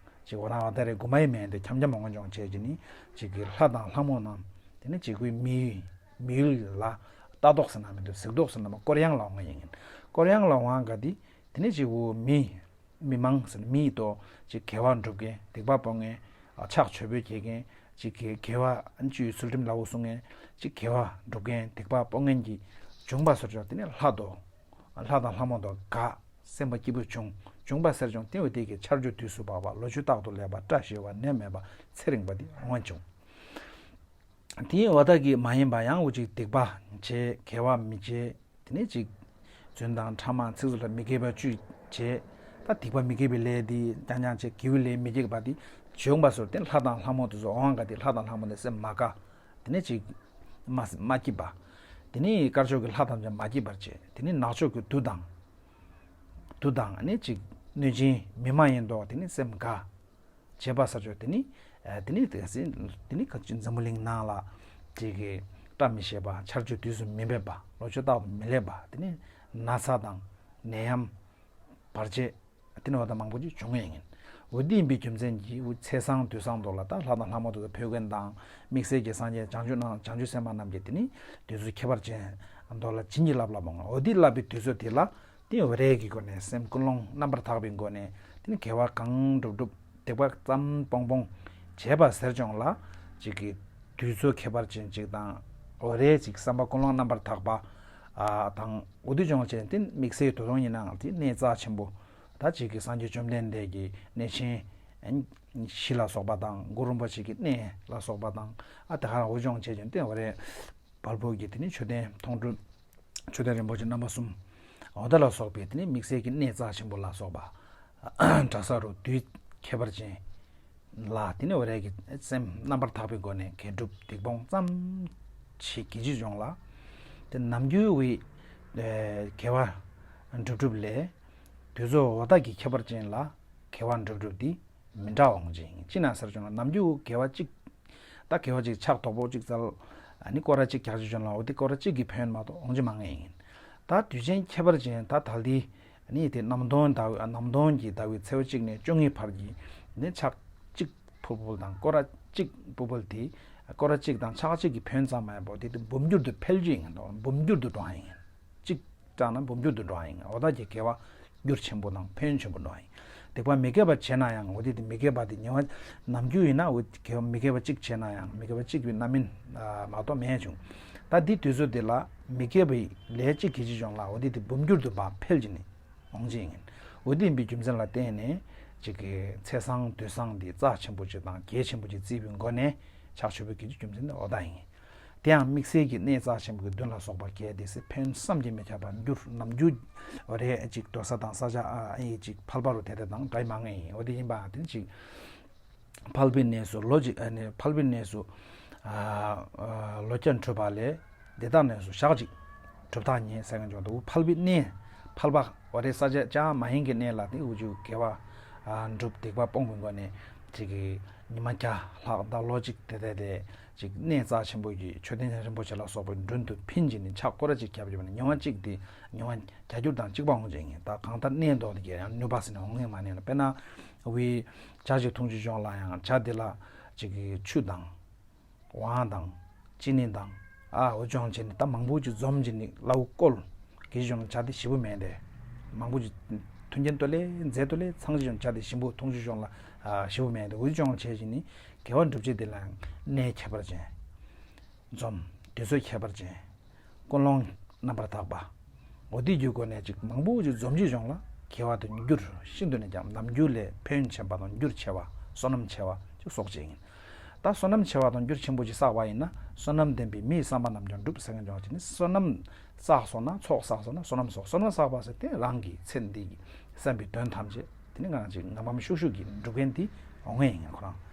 ཅིག་འོ་རང་བ་ད་རེ་དགུ་མ་ཡི་མེན་དེ་འཁྱམ་འཁྱམ་མང་པོ་འབྱུང་བྱས་ཀྱི་ནི་ཅིག་གི་ལྷ་དང་ལྷ་མོ་རྣམས་དེ་ནས་ཅིག་གི་མིའི་མི་ཡུལ་ལ་ལྟ་རྟོག་ཟེར་ན་མི་འདུག་གཟིགས་རྟོག་ཟེར་ན་མ་སྐོར་ཡང་ལ་འོང་ཡིན། སྐོར་ཡང་ལ་འོང་ག་དེ་དེ་ནས་ཅིག་འུ་མི། མི་མང་ཟེར་ན་མི་ཡི་ཏོ་ཅིག་དགེ་བ་སྒྲུབ་མཁན་སྡིག་པ་སྤོང་མཁན་ཕྱག་མཆོད་འབུལ་བྱེད་མཁན་ཅིག་དགེ་དགེ་བ་བཅུའི་ཚུལ་ཁྲིམས་ལ་འོ་སྲུང་མཁན་ཅིག་དགེ་བ་སྒྲུབ་མཁན་སྡིག་པ་སྤོང་མཁན་གྱི་བྱུང་བ་སོར་ཆོག་དེ་ནས་ལྷ་དོ། ལྷ་དང་ལྷ་མོ་དོ་ག་སེམས་པ་སྐྱིད་པོ་བྱུང་བྱུང་བ་སེར་བྱུང་དེ་འོ་དེ་གི་ཆར་ཆུ་དུས་སུ་བབ་པ་ལོ་ཆུ་རྟག་ཏུ་ལེགས་པ་བཀྲ་ཤིས་པ་ནད་མེད་པ་ཚེ་རིང་བ་དེ་འོང་བ་བྱུང་། དེའི་བ་དག་གིས་མ་ཡིན་པ་ཡང་འུ་ཅིག་སྡིག་པ་བྱེད་དགེ་བ་མི་བྱེད། དེ་ནས་ཅིག་རྫུན་དང་ཕྲ་མ་ཚིག་རྩུབ་ལ་མི་དགེ་བ་བཅུ་བྱེད། ད་སྡིག་པ་མི་དགེ་བའི་ལས་འདི་རྐྱང་རྐྱང་བྱེད་དགེ་བའི་ལས་མི་བྱེད་པ་འདི་བྱུང་བ་སོར་དེ་ལྷ་དང་ལྷ་མོ་དེ་ཚོ་འོང་ག་དེ་ལྷ་དང་ལྷ་མོ་དེ་སེམས་མ་དགའ། དེ་ནས་ཅིག་མ་མ་སྐྱིད་པ། དེ་ནས་དཀར་ཕྱོགས་ཀྱི་ལྷ་ཐམས་ཅད་མ་སྐྱིད་པར་བྱེད་དེ་ནས་ནག་ཕྱོགས་ཀྱི་དུག་དང་། དུག་དང་ནི་ཅིག་གནོད་སྦྱིན་མི་མ་ཡིན་མདོག་དེ་ནས་སེམས་དགའ། བྱེད་པ་ས་ཆོག་དེ་ནི། དེ་ནི་དེ་ནི་ག་ཅི་འཛམ་བུ་གླིང་ནང་ལ་དེ་གི་བཀྲ་མི་ཤིས་པ་ཆར་ཆུ་དུས་སུ་མི་འབེབས་པ་ལོ་ཆུ་རྟག་ཏུ་མི་ལེགས་པ་དེ་ནི་ན་ཚ་དང་ནད་ཡམས་བར་ཆད་དེ་ནི་འོ་ད་མང་པོ་ཅིག་བྱུང་ཡས་ཡིན། འོ་འདི་ཡིན་པའི་རྒྱུ་མཚན་གྱིས་འུ་ཚེས་བཟང་དུས་བཟང་དུ་ལ་ད་ལྷ་དང་ལྷ་མོ་དེ་ཚོ་ཕེབས་མཁན་དང་དམིགས་བསལ་གྱི་སངས་རྒྱས་བྱང་ཆུབ་ནང་བྱང་ཆུབ་སེམས་དཔའ་རྣམས་ཀྱིས་དེ་ནི་དུས་ཚོད་ཁྱད་པར་ཅན་མདོ་ལ་བྱིན་གྱིས་བརླབས་ལ་མོ་འོ་འདི་བརླབས་པའི་དུས་ཚོད་དེ་ལ། དེ་འོ་རེ་གི་སྒོ་ནས་སེམས་ཀུན་སློང་རྣམ་པར་དག་པའི་སྒོ་ནས་དེ་ནི་དགེ་བ་གང་སྒྲུབ་སྒྲུབ་སྡིག་པ་ཙམ་སྤོང་སྤོང་བྱས་པ་ཟེར་བྱུང་ལ་ཅིག་གི་དུས་ཚོད་ཁྱད་པར་ཅན་ཅིག་དང་འོ་རེ་ཅིག་བསམ་པ་ཀུན་སློང་རྣམ་པར་དག་པ་ཨ་དང་འོ་དུས་བྱུང་ལ་བྱས་དེ་དམིགས་བསལ་དུ་དོན་ཡིན་ནའང་དེ་གནས་རྩ་ཆེན་པོ་ད་ཅིག་གི་སངས་རྒྱས་བཅོམ་ལྡན་འདས་ཀྱི་གནས་ཆེན་བཞི་ལ་སོགས་པ་དང་གུ་རུ་རིན་པོ་ཆེ་གི་གནས་ལ་སོགས་པ་དང་ཨ་དེ་ག་རང་འོ་བྱུང་བྱས་ཀྱང་དེ་འོ་རེ་བལ་པོ་གི་དེ་ནི་མཆོད་རྟེན་མཐོང་གྲོལ། མཆོད་རྟེན་རིན་པོ་ཆེ་རྣམ་པ་གསུམ། འོ་ད་ལ་སོགས་པའི་དེ་ནི་དམིགས་བསལ་གྱི་གནས་རྩ་ཆེན་པོ་ལ་སོགས་པ། གྲྭ་ས་རུ་དུས་ཁྱད་པར་ཅན་ལ་དེ་ནི་འོ་རེ་གི་སེམས་རྣམ་པར་དག་པའི་སྒོ་ནས་དགེ་སྒྲུབ་སྡིག་སྤོང་ཙམ་ཞིག་གི་ཅི་བྱུང་ལ། དེ་ནམ་རྒྱུན་འི་དགེ་བ་ སྒྲུབ་སྒྲུབ་ལས། དུས་ཚོད་འོ་ད་གི་ཁྱད་པར་ཅན་ལ་དགེ་བ་སྒྲུབ་སྒྲུབ་དེ་མི་འདྲ་བ་འོང་ཅིང་ཅི་ན་ཟེར་བྱུང་ན་ནམ་རྒྱུན་དགེ་བ་གཅིག་ད་དགེ་བ་གཅིག་ཕྱག་དོག་པོ་གཅིག་བཙལ། ཨ་ནི་སྐོར་ར་གཅིག་རྒྱག་ཅིག་བྱུང་ལ་འོ་དེ་སྐོར་ར་གཅིག་གི་ཕན་མ་གཏོགས་འོང་ཅི་མ་ངེས་ཡིན། ད་དུས་ཆེན་ཁྱད་པར་ཅན་ད་ད་ལྟའི་ཨ་ནི་དེ་གནམ་སྟོན་ཟླ་བའི་གནམ་སྟོན་གྱི་ཟླ་བའི་ཚེས་པ་གཅིག་ནས་བཅོ་ལྔའི་བར་གྱི་ནི་ཕྱག་གཅིག་ཕུལ་ཕུལ་དང་སྐོར་ར་གཅིག་ཕུལ་ཕུལ་དེ་སྐོར་ར་གཅིག་དང་ཕྱག་གཅིག་གི་ཕན་ཙམ་མ་ཡིན་པ་དེ་དེ་འབུམ་འགྱུར་དུ་འཕེལ་རྒྱུ་ཡིན་འདུག་འབུམ་འགྱུར་དུ་འགྲོ་ཡིན། གཅིག་སྐྲག་ན་འབུམ་འགྱུར་དུ་འགྲོ་བ་ཡིན། འོ་ད་ཀྱི་དགེ་བ་འགྱུར་ཆེན་པོ་དང་ཕན་ཆེན་པོ་འགྲོ་བ་ཡིན། སྡིག་པ་མི་དགེ་བ་བྱས་ན་ཡང་འོ་དེ་དེ་མི་དགེ་བ་དེ་ཉེ་བ་ནམ་རྒྱུན་ཡིན་ན་འོ་དགེ་བ་མི་དགེ་བ་གཅིག་བྱས་ན་ཡང་མི་དགེ་བ་གཅིག་གི་རྣམ་སྨིན་མ་གཏོགས་མེད་བྱུང་། ད་འདི་དུས་ཚོད་འདི་ལ་མི་དགེ་བའི་ལས་གཅིག་གི་གཅིག་བྱུང་ལ་འོ་དེ་དེ་འབུམ་འགྱུར་དུ་འཕར་འཕེལ་གྱི་ནི་འོང་ཅི་ཡིན། འོ་དེ་ཡིན་པའི་རྒྱུ་མཚན་ལ་བརྟེན་ནས་གཅིག་གི་ཚེས་བཟང་དུས་བཟང་འདི་རྩ་ཆེན་པོ་གཅིག་དང་གལ་ཆེན་པོ་གཅིག་བརྩིས་པའི་སྒོ་ནས་ཕྱག་མཆོད་པའི་གི་རྒྱུ་མཚན་འདི་འོ་ད་ཡིན། དེ་ཡང་དམིགས་བསལ་གྱི་གནས་རྩ་ཆེན་པོའི་མདུན་ལ་སོགས་པ་གལ་ཏེ་སྲིད་ཕན་བསམ་གྱིས་མི་ཁྱབ་པ་འགྱུར་ནམ་རྒྱུན་རེ་གཅིག་འགྲོ་ས་དང་ས་ཆ་ཨ་ཨེ་གཅིག་ཕལ་པ་རུ་དེ་དེ་དང་འདྲ་མ་ངེས་ཡིན། འོ་དེ་ཡིན་པ་དེ་གཅིག་ཕལ་པའི་གནས་སུ་ལོ་གཅིག་ཨ་ནི་ཕལ་པའི་གནས་སུ་ཨ་ལོ་བརྒྱ་འགྲུབ་པ་ལས་འདི་དག་གནས་སུ་ཞག་གཅིག་གྲུབ་རྟགས་ཉེ་ཟེར་མཁན་ཅོག་འདུག་ཕལ་པའི་གནས་ཕལ་པ་འོ་རེ་ས་ཆ་ཅང་མ་ཡིན་གྱི་གནས་ལ་དེ་འུ་ཅུ་དགེ་བ་ཨ་འགྲུབ་སྡིག་པ་སྤོང་གི་སྒོ་ནས་གཅིག་གི་ཉི་མ་བརྒྱ་ལྷག་ད་ལོ་གཅིག་དེ་དེ་དེ། ཅིག་གནས་རྩ་ཆེན་པོ་གི་མཆོད་རྟེན་རིན་པོ་ཆེ་ལ་སོགས་པའི་མདུན་དུ་ཕྱིན་གྱི་ནི་ཕྱག་སྐོར་ར་ཅིག་བརྒྱབ་ཡོད་པ་ནི་ཉི་མ་གཅིག་དེ་ཉི་མ་བརྒྱ་འགྱུར་དང་གཅིག་པ་འོང་ཅེས་ཡིན། ད་གང་ལྟར་གནས་མདོག་དེ་གས་ཡང་ནུས་པ་ཟེར་ནས་འོང་ངེས་མ་གནས་ན། དཔེར་ན་འི་ཇ་ཅིག་འཐུང་ཅིག་ཅོག་ལ་ཡང་ཇ་དེ་ལ་ཅིག་གི་ཆུ་དང་། དབང་དང་། ཅི་ནི་དང་། ཨ་འོ་ཅོག་བྱས་ནི་ད་མང་པོ་ཅིག་འཛོམས་ཀྱི་ནི་ལའུ་བཀོལ། གི་ཅོག་ཇ་དེ་ཞིམ་པོ་མེད་དེ། མང་པོ་ཅིག་མཐུན་རྐྱེན་ཏོ་ལེ་མཛེས་ཏོ་ལེ་ཚང་ཅིག་ཅོག་ཇ་དེ་ཞིམ་པོ་འཐུང་ཅིག་ཅོག་ལ་ཞིམ་པོ་མེད་དེ། འོ་ཅོག་བྱས་ཀྱི་ནི་དགེ་བ་སྒྲུབ་བྱེད་དེ་ལ་གནས་ཁྱད་པར་ཅན། འཛོམས། དུས་ཚོད་ཁྱད་པར་ཅན། ཀུན་སློང་རྣམ་པར་དག་པ། འོ་དེ་རྒྱུ་སྒོ་ནས་ཅིག་མང་པོ་ཅིག་འཛོམས་ཅིག་ཅོག་ལ་དགེ་བ་དང་འགྱུར་ཤིན་ཏུ་ནས་ཀྱང་ནམ་རྒྱུན་ལས་ཕན་ཆེན་པ་དང་འགྱུར་ཆེ་བ་བསོད་ནམས་ཆེ་བ་ཅིག་གསོག་བྱེད་ཡིན། ད་བསོད་ནམས་ཆེ་བ་དང་འགྱུར་ཆེན་པོ་ཅིག་བསགས་པ་ཡིན་ན་བསོད་ནམས་ལྡན་པའི་མིའི་བསམ་པ་རྣམས་ཀྱང་འགྲུབ་ཟེར་མཁན་ཅོག་ཅིག་ནི་བསོད་ནམས་བསགས་སོང་ན་ཚོགས་བསགས་སོང་ན་བསོད་ནམས་གསོག་བསོད་ནམས་བསགས་པ་ཟེར་དེ་རང་གི་ཚེ་འདི་གི་བསམ་པའི་དོན་ཐམས་ཅད་དེ་ནི་ང་ཅིག་ངམ་ངམ་ཤུགས་ཤུགས་ཀྱིས་འགྲུབ་མཁན་དེ་འོང་ངེས་ཡིན་ཁོ་རང་།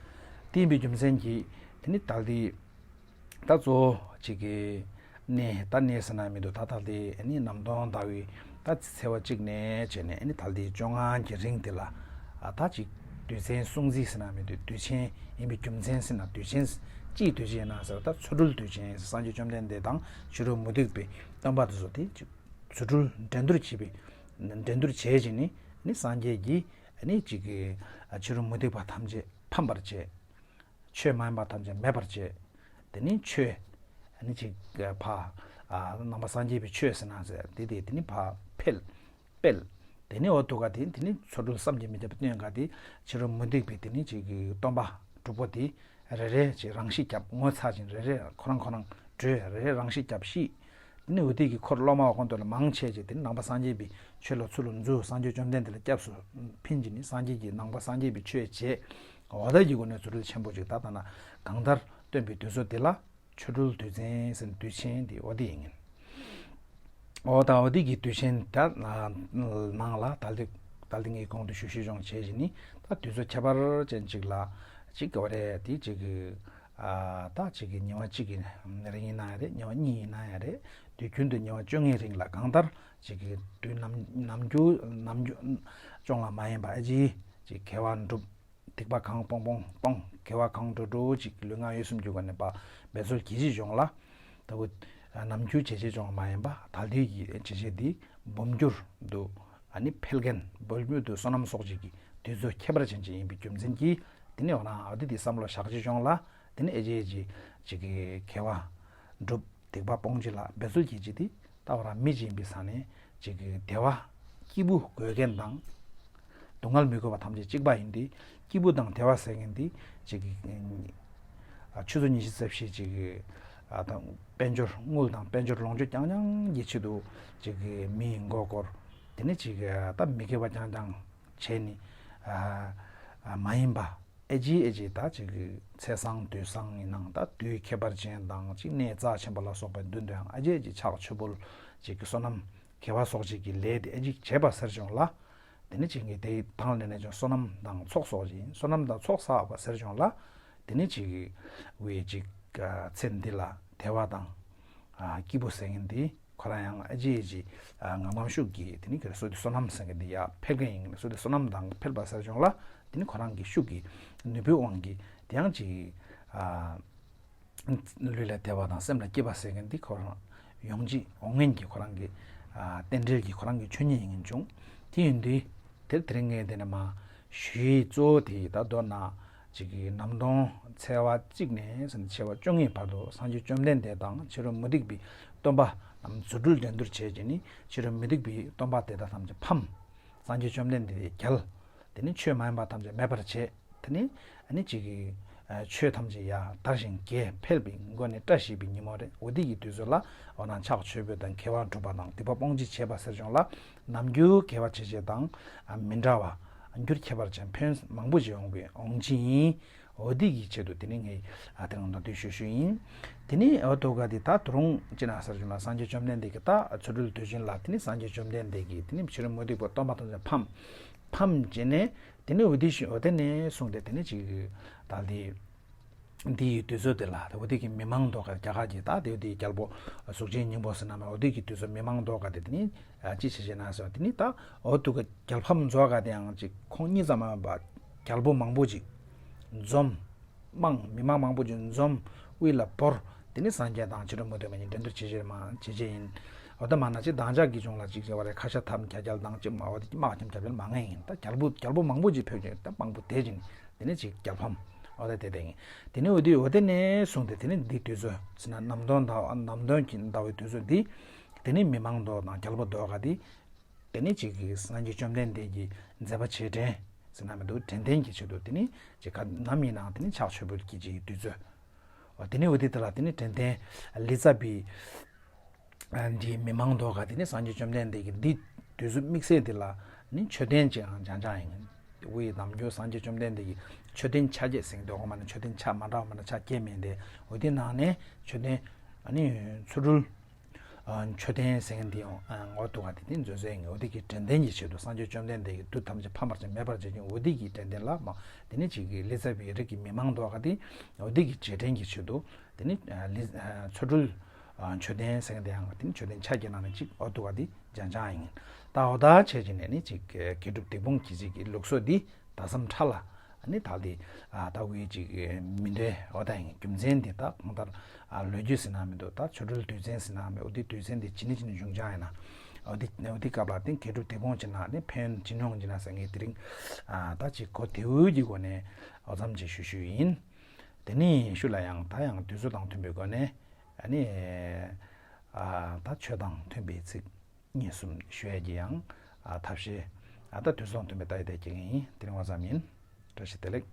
དེ་ཡིན་པའི་རྒྱུ་མཚན་གྱིས་དེ་ནི་ད་ལྟའི། ད་གཙོ་བོ་གཅིག་གི་གནས་ད་གནས་ཟེར་ན་མི་འདུག་ད་ད་ལྟའི་ནི་གནམ་སྟོན་ཟླ་བའི་ད་ཚེས་པ་གཅིག་ནས་བྱས་ནས་ནི་ད་ལྟའི་བཅོ་ལྔ་གི་རིང་དེ་ལ་ཨ་ད་ཅིག་དུས་ཆེན་སྲུང་བརྩི་ཟེར་ན་མི་འདུག་དུས་ཆེན་ཡིན་པའི་རྒྱུ་མཚན་ཟེར་ན་དུས་ཆེན་ཅིའི་དུས་ཆེན་ཡིན་ན་ཟེར་བ་ད་ཆོ་འཕྲུལ་དུས་ཆེན་སངས་རྒྱས་བཅོམ་ལྡན་འདས་དང་ཕྱི་རོལ་མུ་སྟེགས་པའི་སྟོན་པ་དེ་ཚོ་དེ་ཅིག་ཆོ་འཕྲུལ་འགྲན་བསྡུར་བྱེད་པའི་འགྲན་བསྡུར་བྱས་བྱས་ནི་ནི་སངས་རྒྱས་ཀྱིས་ནི་ཅིག་གི་ཕྱི་རོལ་མུ་སྟེགས་པ་ཐམས་ཅད་ཕམ་པར་བྱས། ཆོས་མ་ཡིན་པ་ཐམས་ཅད་མེད་པར་བྱས། དེ་ནི་ཆོས། ཨ་ནི་ཅིག་ཕ། ནང་པ་སངས་རྒྱས་པའི་ཆོས་ཟེར་ན་ཟེར་དེ་དེ་དེ་ནི་ཕ་འཕེལ། སྤེལ། དེ་ནི་འོ་དུ་ག་དེ་དེ་ནི་ཆོ་འཕྲུལ་བསམ་གྱིས་མི་ཁྱབ་པའི་སྟོན་ག་དེ་ཕྱི་རོལ་མུ་སྟེགས་པའི་དེ་ནི་ཅིག་སྟོན་པ་དྲུག་པོ་དེ་རེ་རེ་ཅིག་རང་ཤི་རྒྱབ་ངོ་ཚ་ཅིང་རེ་རེ་ཁོ་རང་ཁོ་རང་བྲོས་རེ་རེ་རང་ཤི་རྒྱབ་ཤི། དེ་ནི་འོ་དེ་གི་འཁོར་སློབ་མ་བ་ཀོན་ཏོ་ལ་མང་ཆེ་ཅིག་དེ་ནི་ནང་པ་སངས་རྒྱས་པའི་ཆོས་ལ་ཚུར་ལ་འཛུལ་སངས་རྒྱས་བཅོམ་ལྡན་འདས་ལ་སྐྱབས་སུ་ཕིན་གྱི་ནི་སངས་རྒྱས་ཀྱི་ནང་པ་སངས་རྒྱས་པའི་ཆོས་བྱས། འོ་ད་ཀྱི་སྒོ་ནས་ཚུར་ལ་ཆེན་པོ་ཅིག་ད་ལྟ་ན་གང་ལྟར་སྟོན་པའི་དུས་ཚོད་དེ་ལ་ཆོ་འཕྲུལ་དུས་ཆེན་ཟེར་དུས་ཆེན་དེ་འོ་དེ་ཡིན། འོ་ད་འོ་དེ་གི་དུས་ཆེན་ད་ནང་ལ་ད་ལྟ་ད་ལྟ་ངའི་གོང་དུ་ཞུ་ཞུ་སྦྱོང་བྱས་བཞིན་ནི་ད་དུས་ཚོད་ཁྱད་པར་ཅན་ཅིག་ལ་ཅིག་གི་འོ་རེད་དེ་ཅིག་གི་ད་ཅིག་གི་ཉི་མ་གཅིག་གི་རིང་ཡིན་ན་ཡང་རེད། ཉི་མ་གཉིས་ཡིན་ན་ཡང་རེད། དུས་རྒྱུན་དུ་ཉི་མ་བཅོ་ལྔའི་རིང་ལ་གང་ལྟར་ཅིག་གི་དུས་ནམ་ནམ་རྒྱུན་ནམ་རྒྱུན་ཅོག་ལ་མ་ཡིན་པ་ཨ་ཅིག་ཅིག་དགེ་བ་འགྲུབ། སྡིག་པ་གང་སྤོང་སྤོང་སྤོང་དགེ་བ་གང་སྒྲུབ་སྒྲུབ་ཅིག་ལུས་ངག་ཡིད་གསུམ་གྱི་སྒོ་ནས་འབད་འབད་རྩོལ་གྱིས་ཅིག་སྦྱོང་ལ། ད་བུ་ནམ་རྒྱུན་བྱེད་བྱེད་སྦྱོང་མ་ཡིན་པ་ད་ལྟའི་གི་བྱེད་བྱེད་འདི་འབུམ་འགྱུར་དུ་ཨ་ནི་འཕེལ་མཁན་འབུམ་འགྱུར་དུ་བསོད་ནམས་གསོག་བྱེད་ཀྱི་དུས་ཚོད་ཁྱད་པར་ཅན་ཅིག་ཡིན་པའི་རྒྱུ་མཚན་གྱིས་དེ་ནི་འོ་ན་ཨ་དེ་དེ་བསམ་བློ་བཞག་ཅིག་སྦྱོང་ལ་དེ་ནི་ཨེ་ཅེ་ཨེ་ཅེ་ཅིག་གི་དགེ་བ་སྒྲུབ། སྡིག་པ་སྤོང་བྱེད་ལ་འབད་རྩོལ་གྱིས་ཅིག་དེ་ལྟ་བ་རང་མི་ཅིག་ཡིན་པའི་ས་ནས་ཅིག་གི་བདེ་བ་སྐྱིད་པོ་དགོས་མཁན་དང་། སྡུག་བསྔལ་མི་དགོས་པ་ཐམས་ཅད་གཅིག་པ་ཡིན་ཏེ། སྐྱིད་པོ་དང་བདེ་བ་ཟེར་མཁན་དེ་ཅིག་གི་ཆུ་ཚོད་ཉི་ཤུ་རྩ་བཞི་ཅིག་གི་དང་དཔལ་འབྱོར་དངུལ་དང་དཔལ་འབྱོར་ལོངས་སྤྱོད་རྐྱང་རྐྱང་གི་ཆེད་དུ་ཅིག་གི་མིའི་མགོ་སྐོར། དེ་ནས་ཅིག་ད་མི་དགེ་བ་རྐྱང་རྐྱང་བྱས་ནས་མ་ཡིན་པ། ཨེ་ཅེ་ཨེ་ཅེ་ད་ཅིག་ཚེས་བཟང་དུས་བཟང་ཡིན་ནའང་ད་དུས་ཁྱད་པར་ཅན་དང་ཅིག་གནས་རྩ་ཆེན་པོ་ལ་སོགས་པའི་མདུན་དུ་ཡང་ཨེ་ཅེ་ཨེ་ཅེ་ཕྱག་མཆོད་འབུལ་ཅིག་གི་བསོད་ནམས་དགེ་བ་གསོག་བྱེད་ཀྱི་ལས་དེ་ཨེ་ཅེ་བྱེད་པ་ཟེར་བྱུང་ལ། དེ་ནི་ཅིག་གི་དེའི་དང་ལས་ནས་ཀྱང་བསོད་ནམས་དང་ཚོགས་གསོག་བྱེད་ཡིན། བསོད་ནམས་དང་ཚོགས་བསགས་པ་ཟེར་བྱུང་ལ། དེ་ནི་ཅིག་གི་བའི་ཅིག་ཚེ་འདི་ལ་བདེ་བ་དང་སྐྱིད་པོ་ཟེར་མཁན་དེ། ཁོ་རང་ཡང་ཨ་ཅེ་ཨ་ཅེ་ངང་པའམ་ཤུགས་ཀྱིས་དེ་ནི་ག་རེ་བསོད་བདེ་བསོད་ནམས་ཟེར་མཁན་དེ་ཡར་འཕེལ་མཁན་ཡིན། བསོད་བདེ་བསོད་ནམས་དང་འཕེལ་བ་ཟེར་བྱུང་ལ་དེ་ནི་ཁོ་རང་གི་ཤུགས་ཀྱིས་ནུས་པའི་དབང་གིས་དེ་ཡང་ཅིག་ལུས་ལ་བདེ་བ་དང་སེམས་ལ་སྐྱིད་པ་ཟེར་མཁན་འདི་ཁོ་རང་ཡོང་ཅིག་འོང་མཁན་གྱི་ཁོ་རང་གི་རྟེན་འབྲེལ་གྱི་ཁོ་རང་གི་ཆོས་ཉིད་ཡིན་མཁན་བྱུང་། དེ་ཡིན་དུས་དེར་དེ་རིང་ངས་དེ་ནས་མ་ཞུ་ཡི་གཙོ་བོ་དེ་ད་མདོར་ན་ཅིག་གི་ནམ་དུང་ཚེས་པ་གཅིག་ནས་ཟེར་ནས་ཕྱི་པ་བཅོ་ལྔའི་བར་དུ་སངས་རྒྱས་བཅོམ་ལྡན་འདས་དང་ཕྱི་རོལ་མུ་སྟེགས་པའི་སྟོན་པ་རྣམས་རྫུ་འཕྲུལ་འགྲན་བསྡུར་བྱས་རྗེས་ནི་ཕྱི་རོལ་མུ་སྟེགས་པའི་སྟོན་པ་དེ་དག་ཐམས་ཅད་ཕམ། སངས་རྒྱས་བཅོམ་ལྡན་འདས་རྒྱལ། དེ་ནི་ཆོས་མ་ཡིན་པ་ཐམས་ཅད་མེད་པར་བྱས། དེ་ནི་ཨ་ནི་ཅིག་གི་ཆོས་ཐམས་ཅད་ཡར་དར་ཞིང་རྒྱས་འཕེལ་བའི་སྒོ་ནས་བཀྲ་ཤིས་པའི་ཉིན་མོ་རེད། འོ་དེ་གི་དུས་ཚོད་ལ་འོ་ན་ཕྱག་མཆོད་འབུལ་དང་དགེ་བ་སྒྲུབ་པ་དང་སྡིག་པ་སྤོང་བྱེད་བྱེད་པ་ཟེར་བྱུང་ལ་ནམ་རྒྱུན་དགེ་བ་བྱེད་བྱེད་དང་མི་འདྲ་བ་འགྱུར་ཁྱད་པར་ཅན་ཕན་མང་པོ་ཞིག་ཡོང་གི་ཡོང་གི་ཡིན། འོ་དེ་གི་ཆེད་དུ་དེ་ནི་ངས་ཨ་དེ་རིང་ནོར་འདོན་ཞུ་ཞུ་ཡིན། དེ་ནི་འོ་དོ་ག་དེ་ད་དུ་རུང་ཅི་ན་ཟེར་བྱུང་ལ་སངས་རྒྱས་བཅོམ་ལྡན་འདས་ཀྱི་ད་ཚུལ་ཁྲིམས་དུས་ཆེན་ལ་དེ་ནི་སངས་རྒྱས་བཅོམ་ལྡན་འདས་ཀྱིས་དེ་ནི་ཕྱི་རོལ་མུ་སྟེགས་པ་སྟོན་པ་ཐམས་ཅད་ཕམ། ཕམ་བྱས་ནས་དེ་ནས་འོ་དེ་ཞུ་འོ་དེ་ནས་གསུངས་ཏེ་དེ་ནས་ཅིག་ད་འདི་འདི་ཡི་དུས་ཚོད་དེ་ལ་འོ་དེ་གི་མི་མང་མདོག་ཁ་རྒྱ་གར་གྱི་ད་དེ་འོ་དེ་རྒྱལ་པོ་གཟུགས་ཅན་སྙིང་པོ་ཟེར་ན་མ་འོ་དེ་གི་དུས་ཚོད་མི་མང་མདོག་ཁ་དེ་དེ་ནས་ཅི་བྱེད་བྱེད་ན་ཟེར་དེ་ནས་ད་འོ་དུ་ག་རྒྱལ་ཕམ་མཛོ་ག་དེ་ཡང་ཅིག་ཁོང་གཉིས་ཙམ་མ་ཡིན་པ་རྒྱལ་པོ་མང་པོ་ཅིག་འཛོམས། དམངས་མི་མང་མང་པོ་ཅིག་འཛོམས་དབུས་ལ་བོར། དེ་ནི་སངས་རྒྱས་དང་ཕྱི་རོལ་མུ་སྟེགས་པ་གཉིས་འགྲན་བསྡུར་བྱེད་བྱེད་མ་བྱེད་བྱེད་ཡིན། འོ་ད་མ་ན་ཅིག་དང་ཅག་གི་གཞུང་ལ་ཅིག་བྱེད་པ་རེད། ཁ་ཤ་ཐབས་ཁྱ་རྒྱལ་དང་ཅིག་མ་འོ་དེ་དམག་ཁྱམ་རྒྱ་བེལ་མ་ངེས་ཡིན། ད་རྒྱལ་པོ་རྒྱལ་པོ་མང་པོ་ཅིག་ཕེབས་ཀྱིན་ད་མང་པོ་དེ་ཅིག་དེ་ནི་ཅིག་རྒྱལ་ཕམ་འོ་ད་དེ་དེ་ཡིན། དེ་ནི་འོ་དེ་འོ་དེ་ནས་བཟུང་སྟེ་དེ་ནི་འདི་དུས་ཚོད་ཟེར་ན་ནམ་དོན་ཟླ་བ་ནམ་དོན་གྱི་ཟླ་བའི་དུས་ཚོད་འདི་དེ་ནི་མི་མང་མདོག་དང་རྒྱལ་པོ་མདོག་ག་དེ། དེ་ནི་ཅིག་གིས་སངས་རྒྱས་བཅོམ་ལྡན་འདས་ཀྱི་མཛད་པ་རྗེས་དྲན་ཟེར་ན་མི་འདུག་དྲན་རྟེན་གྱི་ཆེད་དུ་དེ་ནི་ཅིག་ག་ནམ་ཡིན་ནའང་དེ་ནི་ཕྱག་མཆོད་འབུལ་གྱི་ཅིག་དུས་ཚོད། འོ་དེ་ནི་འོ་དེ་དེ་ལ་དེ་ནི་དྲན་རྟེན་ལི་ཙ་བི་འདིའི་མི་མང་མདོག་ག་དེ་ནི་སངས་རྒྱས་བཅོམ་ལྡན་འདས་ཀྱི་འདི་དུས་ཚོད་དམིགས་བསལ་དེ་ལ་ནི་མཆོད་རྟེན་ཅིག་ཡང་སྦྱང་སྦྱང་ཡིན། དབུས་ནམ་རྒྱུན་སངས་རྒྱས་བཅོམ་ལྡན་འདས་ཀྱི་མཆོད་རྟེན་ཆ་བརྒྱད་ཟེར་གྱི་འདུག་གོ། མ་ནི་མཆོད་རྟེན་ཆ་མ་འདྲ་བ་མ་འདྲ་ཆ་བརྒྱད་མིན་ཏེ་འོ་དེ་ནང་ནས་མཆོད་རྟེན་ཨ་ནི་ཚུལ་ཁྲིམས། མཆོད་རྟེན་ཟེར་མཁན་འདི་ཡང་ངོ་ཐུག་ག་དེ་དེ་མཛོད་ཟེར་ངེས་འོ་དེ་གི་དྲན་རྟེན་གྱི་ཆེད་དུ་སངས་རྒྱས་བཅོམ་ལྡན་འདས་ཀྱི་དུས་ཐམས་ཅད་ཕམ་པར་བྱེད་མེད་པར་བྱེད་ཀྱི་འོ་དེ་གི་དྲན་རྟེན་ལ་མ་དེ་ནི་ཅིག་གི་ལི་ཙ་བི་རི་གི་མི་མང་མདོག་ག་དེ་འོ་དེ་གི་རྗེས་དྲན་གྱི་ཆེད་དུ་དེ་ནི་ལི་ཚུལ་ཁྲིམས་མཆོད་རྟེན་ཟེར་མཁན་དེ་ཡང་དེ་ནི་མཆོད་རྟེན་ཆ་བརྒྱད་ནང་ནས་གཅིག་འོ་ཐུག་ག་དེ་སྦྱང་སྦྱང་ཡིན། ད་འོ་ད་བྱས་ཀྱི་ནས་ནི་ཅིག་དགེ་སྒྲུབ་སྡིག་སྤོང་གི་ཅིག་གི་ལུགས་སྲོལ་འདི། ད་སེམས་ཁྲ་ལ། ཨ་ནི་ད་དེ་ཨ་ད་འུའི་ཅིག་མི་འདོད་འོ་ད་ཡིན་རྒྱུ་མཚན་དེ་ད་གང་ལྟར་ཨ་ལོ་རྒྱུས་ཟེར་ན་མི་འདུག་ད་ཆོ་འཕྲུལ་དུས་ཆེན་ཟེར་ན་མི་འོ་དེ་དུས་ཆེན་དེ་ཇི་ནི་ཇི་ནི་བྱུང་ཆ་ཡིན་ན་འོ་དེ་འོ་དེ་སྐབས་ལ་དེ་དགེ་སྒྲུབ་སྡིག་སྤོང་བྱེད་ན་ནི་ཕན་ཡོན་ཇི་ནི་ཡོང་ཇི་ན་ཟེར་ངས་དེ་རིང་ཨ་ད་ཅིག་གོ་དེའུ་གི་སྒོ་ནས་འོ་ཙམ་ཅིག་ཞུ་ཞུ་ཡིན། དེ་ནི་ཤུ་ལ་ཡང་ད་ཡང་དུས་ཚོད་དང་མཐུན་པའི་སྒོ་ནས་ཨ་ནི་ཨ་ད་ཆོས་དང་མཐུན་པའི་ཚིག་གཉིས་གསུམ་ཞུ་ཡས་ཀྱི་ཡང་ཨ་ཐབས་ཤེས་ཨ་ད་དུས་སོང་མཐུན་པའི་ལྟ་ཡི་བསྡད་ཀྱི་ཡིན། དེ་རིང་བ་ཙམ་ཡིན། བཀྲ་ཤིས་བདེ་ལེགས།